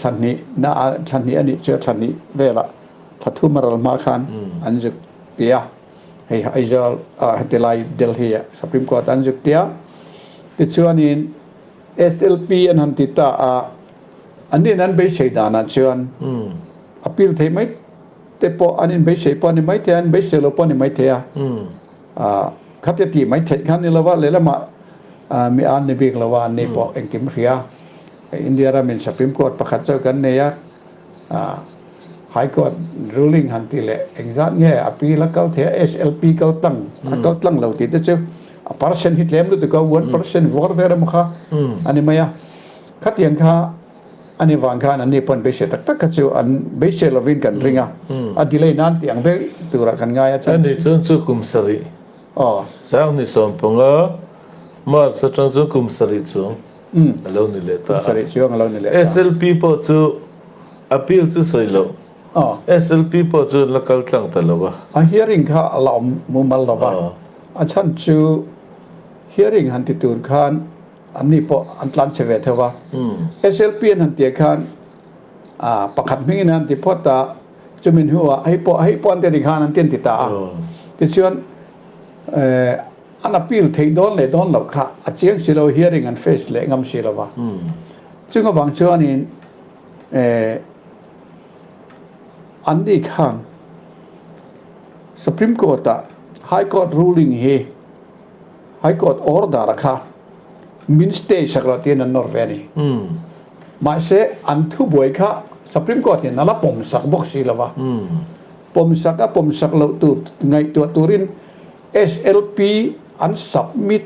Speaker 2: thla hnih na thla hnih a nih chu thla hnih velah thla thum a ral hma khan an zuk ti a, hei Aizawl ah heti lai Delhi ah Supreme Court an zuk ti a, tichuanin SLP an han ti ta a, annin an beisei danah chuan appeal thei mai te pawh an inbeisei pawh a ni maithei a, an inbeisei lo pawh a ni maithei a. Khatia tih mai theih kha a ni lo va, lehlamah mi an ni bik lo va, an ni pawh engkim hria. India ramin Supreme Court pakhat chu kan nei a, High Court ruling han tih leh engzat nge appeal a kal thei a, SLP kal tlang a kal tlang lo tih te chu a percent hi tlem lutuk a, 1% vawr vel emaw kha a ni mai a. Khatiang kha A ni vang khan an ni pawn beisei tak tak kha chu an beisei lovin kan ring a, a delay nan tih ang vek turah kan ngai a
Speaker 1: chuan. A ni chuan chu kum sarih.
Speaker 2: Aw.
Speaker 1: 2015 March atang chuan kum sarih chuang a lo ni leh ta a.
Speaker 2: Kum sarih chuang a lo ni leh ta.
Speaker 1: SLP pawh chu appeal chu sawi loh.
Speaker 2: Aw.
Speaker 1: SLP pawh chu an la kal tlang ta lo a.
Speaker 2: A hearing kha a la awm mumal lo va. A chhan chu hearing han ti tur khan An ni pawh an tlan che ve theuh a. SLP an han tih khan pakhat hmingin an ti phawt a, chumi hnuah hei pawh hei pawh an ti a ni khan an ti an ti ta a. Tichuan an appeal theih dawn leh dawn loh kha a chiang si lo, hearing an face leh ngam si lo va. Chung avang chuanin an ni khan Supreme Court-ah High Court ruling hi High Court order kha min stay sak lo tiin an nawr ve a ni. Mahse, an thubuai kha Supreme Court in a la pawm sak bawk si lo va. Pawm sak a pawm sak loh tur ngaihtuah turin SLP an submit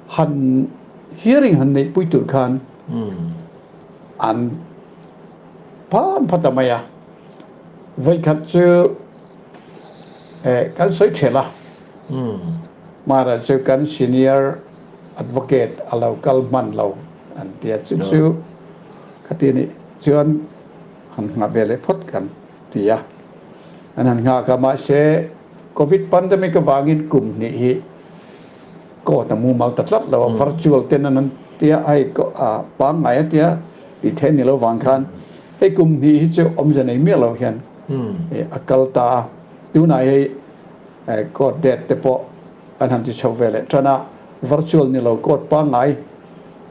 Speaker 2: han hearing han neihpui tur khan an phan phat ta mai a. Vawikhat chu Kan sawi ṭhelh a, Mara chu kan senior advocate a lo kal hman lo an ti a, chu chu khati nih chuan han nghah ve leh phawt kan ti a, an han nghak a, mahse Covid pandemic avangin kum hnih hi court a mumal ta tlat lo a, virtual ten an an ti a, hei pangngai a tia tih theih a ni lo vang khan hei kum hnih hi chu awmze nei miah lo hian a kal ta a, tunah hei court date te pawh an han ti chho ve leh tan a, virtual ni lo court pangngai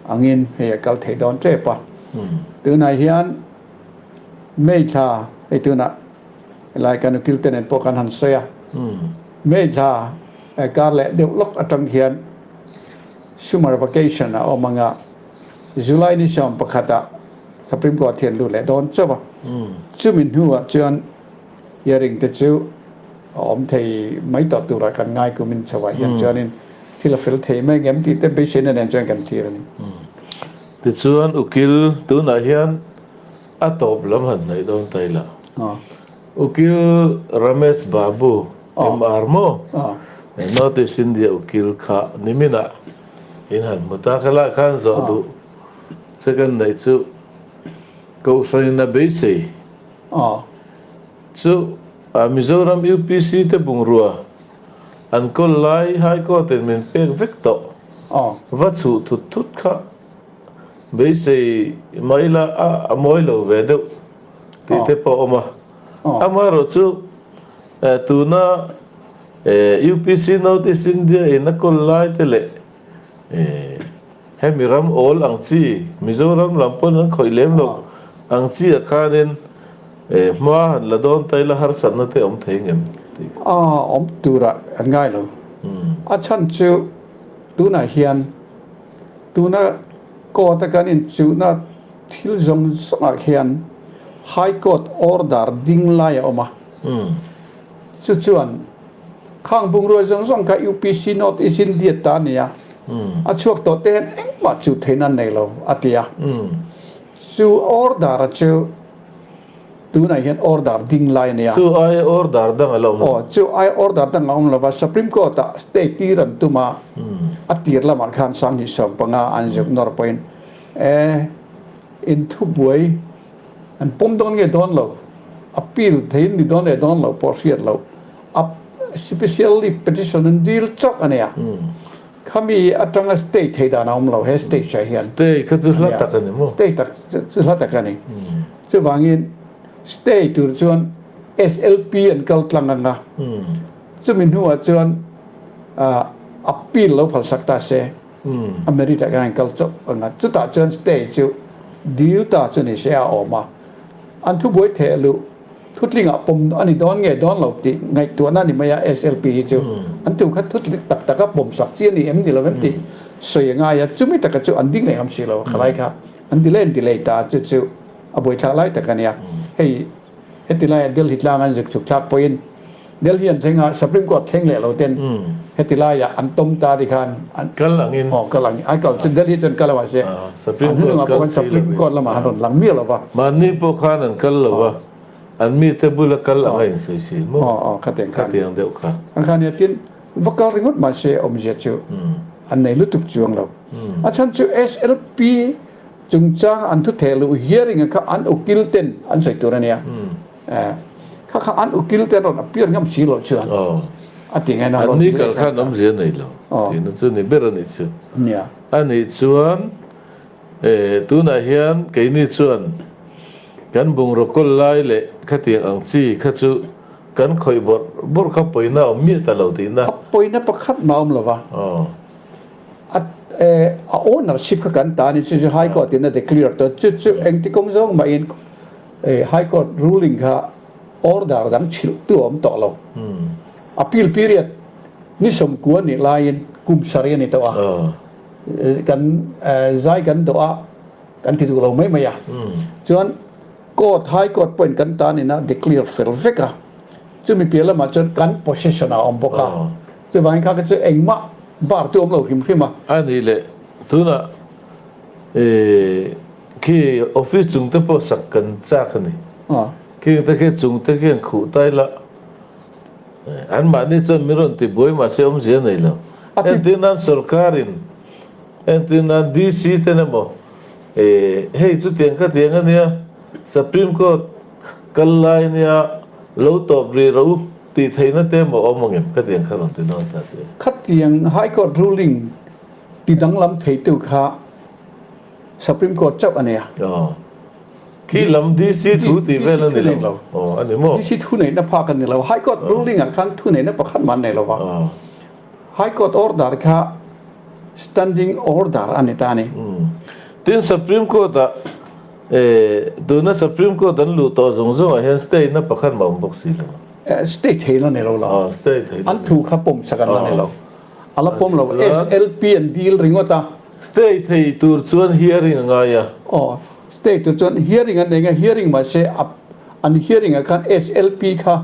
Speaker 2: angin hei a kal thei dawn tep a, tunah hian May thla hei tunah helai kan ukil te nen pawh kan han sawi a, May thla kar leh deuh lawk atang hian summer vacation a awm ang a, July ni 11 ah Supreme Court hian lut leh dawn chauh a, chumi hnuah chuan hearing te chu a awm thei mai tawh turah kan ngai kumin chhoah hian chuanin thil a fel thei mai ngem tih te beiseina nen chuan kan thlir a ni.
Speaker 1: Tichuan ukil tunah hian. A tawp lam han hnaih dawn ta ila. Ukil Ramesh Babu, MR maw? North East India ukil kha niminah in han hmu ta. Khelaiah khan zawh duh che kan neih chu Kohhranin a beisei chu Mizoram UPC te bungrua an kawl lai High Court in min pek vek tawh va chhuh thut thut kha Beisei mah ila a mawi lo ve deuh tih te pawh a awm a. Amaherawh chu tuna UPC North East India in a kawl lai te leh hemi ram awl ang chi Mizoram lam pawn an khawih lem lo ang chi ah khanin hma han la dawn ta ila harsatna te awm thei ngem tih kha.
Speaker 2: Awm turah an ngai lo. A chhan chu tunah hian Tuna court a kan inchuhna thil zawng zawngah khian High Court order ding lai a awm a. Chu chuan khang bungrua zawng zawng kha UPC North East India ta a ni a, a chhuak tawh te hian engmah chuh theihna an nei lo a ti a. Chu order chu Tunah hian order ding lai a nia.
Speaker 1: Chu ai order dang a la awm lo.
Speaker 2: Aw, chu ai order dang a awm lo va, Supreme Court ah stay tir an tum a, a tir lamah khan 2015 an zuk nawr pawhin e in thubuai an pawm dawn nge dawn lo, appeal theiin ni dawn leh dawn lo pawh hriat loh, a special leave petition an dil chauh a nia. Khami atanga stay thei dan a awm lo he stage ah hian.
Speaker 1: Stay kha chu hla tak a ni maw?
Speaker 2: Stay tak chu hla tak a ni. Chuvangin stay tur chuan SLP an kal tlang ang a, chumi hnuah chuan appeal lo phalsak ta se, a merit ah khan an kal chauh ang a, chutah chuan stay chu dil ta chu ni se a awm a, an thubuai theh luh. Thutlingah pawm a ni dawn nge dawn lo tih ngaihtuahna a ni mai a, SLP hi chu an tu kha thutling tak taka pawm sak chi a ni em ni lo em tih sawi a ngai a, chumi taka chu an ding leh ngam si lo, khalai kha an delay an delay ta a, chu chu a buaithlak lai tak a nia. Hei heti laiah Delhi tlang an zuk chhuk thlak pawhin Delhi an thleng a, Supreme Court thleng leh lo ten heti laiah an tawm ta ti khan an
Speaker 1: kal angin
Speaker 2: aw kal angin an kal chu Delhi chuan kal a mahse
Speaker 1: Supreme Court kal si
Speaker 2: Supreme Court lamah an rawn lang miah lo va.
Speaker 1: Mahni pawh khan an kal lo va, an mite bula kal anga insawi si maw?
Speaker 2: Aw aw khatiang khan.
Speaker 1: Khatiang deuh kha.
Speaker 2: An khan nia tin va kal ringawt mahse awmzia chu an nei lutuk chuang lo. A chhan chu SLP chungchang an thutheh luh hearing kha an ukil ten an sawi tur a nia. Kha kha an ukil te rawn appear ngam si loh chuan a ti ngai na
Speaker 1: rawn ti kal khan awmzia nei lo tihna chu ni ber a nih chu. A nih chuan tunah hian keini chuan kan bungraw kawl lai leh khatiang ang chi kha chu kan khawih bawrh bawrh kha pawina a awm miah ta lo tihna.
Speaker 2: A pawina pakhat mah a awm lo va. A a ownership kha kan ta a ni chu chu High Court in a declare tawh chu chu engti kawng zawng mahin High Court ruling kha order dang chhilh tu a awm tawh lo. Appeal period ni sawmkua nih laiin kum sarih a ni tawh a. Kan zai kan dawh a, kan ti duh lo mai mai a. Chuan court, High Court pawhin kan tan in a declare fel vek a. Chumi piah lamah chuan kan possession ah a awm bawk a. Chuvangin kha kha chu engmah bar tu a awm lo hrim hrim a.
Speaker 1: A nih leh tunah Khi office chung te pawh sak kan chak a ni. Khing te khi chung te khian khuh ta ila anmahni chuan min rawn ti buai mahse awmzia nei lo. Entir nan sorkarin entir nan DC ten emaw hei chutiang khatiang a nia Supreme Court kal lai nia lo tawp rih rawh u tih theihna te emaw awm angem khatiang kha rawn ti dawn ta si.
Speaker 2: Khatiang High Court ruling ti danglam theitu kha Supreme Court chauh a nia.
Speaker 1: Aw. Khi lam DC thu tih vel a ni lo. Aw, a ni maw?
Speaker 2: DC thu neihna phak a ni lo. High Court ruling ah khan thu neihna pakhat mah an nei lo va. High Court order kha standing order a ni ta a ni.
Speaker 1: Tin, Supreme Court ah tuna Supreme Court an luh tawh zawng zawng ah hian stay na pakhat mah awm bawk si lo.
Speaker 2: Stay thei la ni lo la.
Speaker 1: Aw, stay thei la.
Speaker 2: An thu kha pawm sak an la ni lo. A la pawm lo. SLP an deal ringawt a.
Speaker 1: Stay thei tur chuan hearing a ngai a.
Speaker 2: Aw, stay tur chuan hearing an nei nge, hearing mahse a an hearing ah khan SLP kha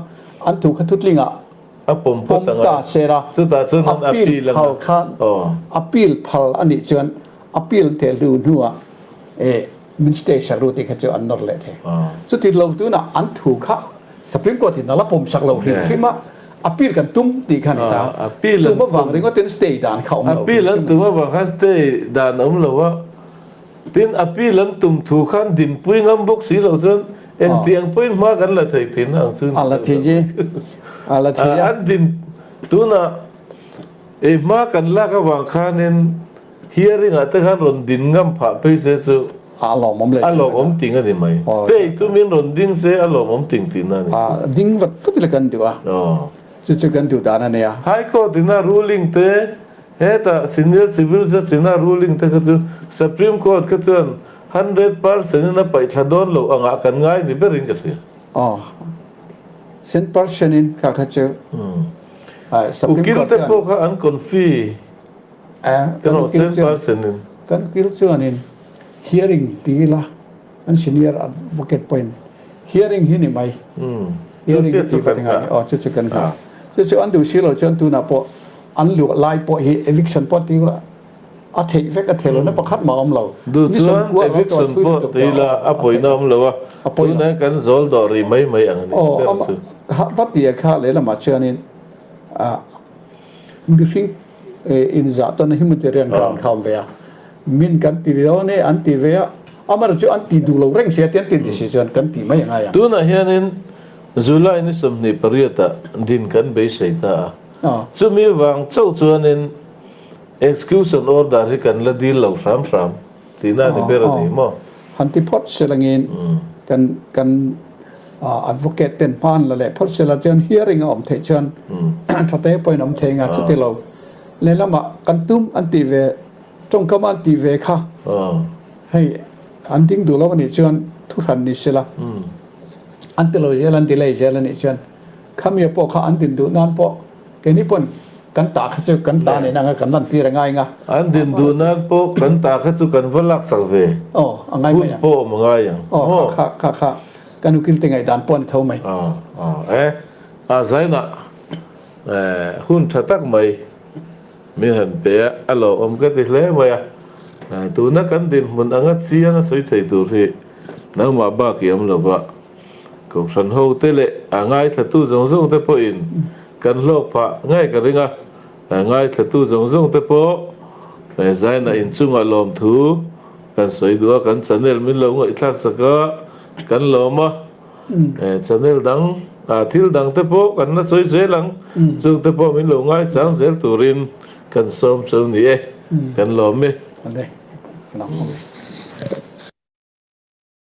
Speaker 2: an thu kha thutling ah
Speaker 1: A pawm phawt
Speaker 2: pawm ta se la,
Speaker 1: Chutah chuan an
Speaker 2: appeal
Speaker 1: appeal
Speaker 2: phal
Speaker 1: anga.
Speaker 2: kha
Speaker 1: Aw.
Speaker 2: appeal phal a nih chuan appeal an theh hlu hnuah eh. Min stay sak ru tih kha chu an nawr leh thei. Chuti lo tunah an thu kha Supreme Court in a la pawm sak lo hrim hrim a, appeal kan tum tih kha a ni ta.
Speaker 1: Appeal an
Speaker 2: tum avang ringawtin stay dan kha awm lo.
Speaker 1: Appeal an tum avang khan stay dan awm lo a. Tin, appeal an tum thu khan dinpui ngam bawk si lo chuan engtiang pawhin hma kan la thei thin ang chu.
Speaker 2: A la thei e. A la thei a.
Speaker 1: An din tunah ei hma kan lak avang khanin Hearing ah te khan rawn din ngam phah phei se chu
Speaker 2: a lawmawm leh
Speaker 1: a lawmawm ting a ni mai. Stay tumin rawn ding se a lawmawm ting tihna a ni.
Speaker 2: A ding vat vat ila kan duh a, chu chu kan duh dan a nia.
Speaker 1: High Court ina ruling te, hetah Senior Civil Judge ina ruling te kha chu Supreme Court kha chuan 100% in a paihthla dawn loh angah kan ngai ni berin ka hria.
Speaker 2: Aw, cent percent in kha kha chu Supreme
Speaker 1: Ukil
Speaker 2: Court
Speaker 1: te
Speaker 2: chuan.
Speaker 1: pawh kha an confi.
Speaker 2: Kan ukil chuan kan ukil chuanin hearing ti ila an senior advocate pawhin hearing hi ni mai hearing hi tih vat a ngai aw chu chu kan nghah chu chu an duh si lo chuan tunah pawh an luah lai pawh hi eviction pawh ti ila a theih vek a theih lohna pakhat mah a awm lo
Speaker 1: duh chuan eviction pawh ti ila a pawina awm lo a tunah kan zawl dawh rih mai mai ang a ni ber chu.
Speaker 2: Va tia kha lehlamah chuanin Mihring inzah tawn humanitarian ground kha awm ve a, min kan ti dawn e an ti ve a, amaherawhchu chu an ti duh lo reng si a ti an ti ni si chuan kan ti mai a ngai ang.
Speaker 1: Tunah hianin July ni 28 ah din kan beisei ta a, chumi vang chauh chuanin execution order hi kan la dil lo hram hram. Tihna a ni ber a ni maw?
Speaker 2: Han ti phawt se langin kan kan advocate ten hma an la leh phawt se la chuan hearing a awm theih chuan tha te pawhin awm thei anga chuti lo lehlamah kan tum an tih ve tawngkam an tih ve kha hei an ding duh lo a nih chuan thuhran ni se la an ti lo zel an delay zel a nih chuan khami pawh kha an din duh nan pawh Keini pawn kan ta kha chu kan ta nen anga kan lan tir a ngai nga.
Speaker 1: An din duh nan pawh kan ta kha chu kan va laksak ve.
Speaker 2: Aw, a ngai mai
Speaker 1: ang. Hun pawh awm a ngai ang.
Speaker 2: Aw, kha kha kha kha kan ukil te ngaihdan pawh a ni tho mai.
Speaker 1: Aw, aw, e, a zainah hun tha tak mai min han pe a, a lawmawm ka ti hle mai a. Tuna kan dinhmun anga chiang a sawi thei tur hi nangmah bak i awm lo va. Kohhran ho te leh a ngaithlatu zawng zawng te pawhin kan hlawk phah ngei ka ring a, ngaithlatu zawng zawng te pawh Zaina inchungah lawmthu kan sawi duh a, kan channel min lo ngaihthlak sak a, kan lawm a, channel dang thil dang te pawh kan la sawi zel ang, chung te pawh min lo ngaichang zel turin kan sawm chu ni e, kan lawm e.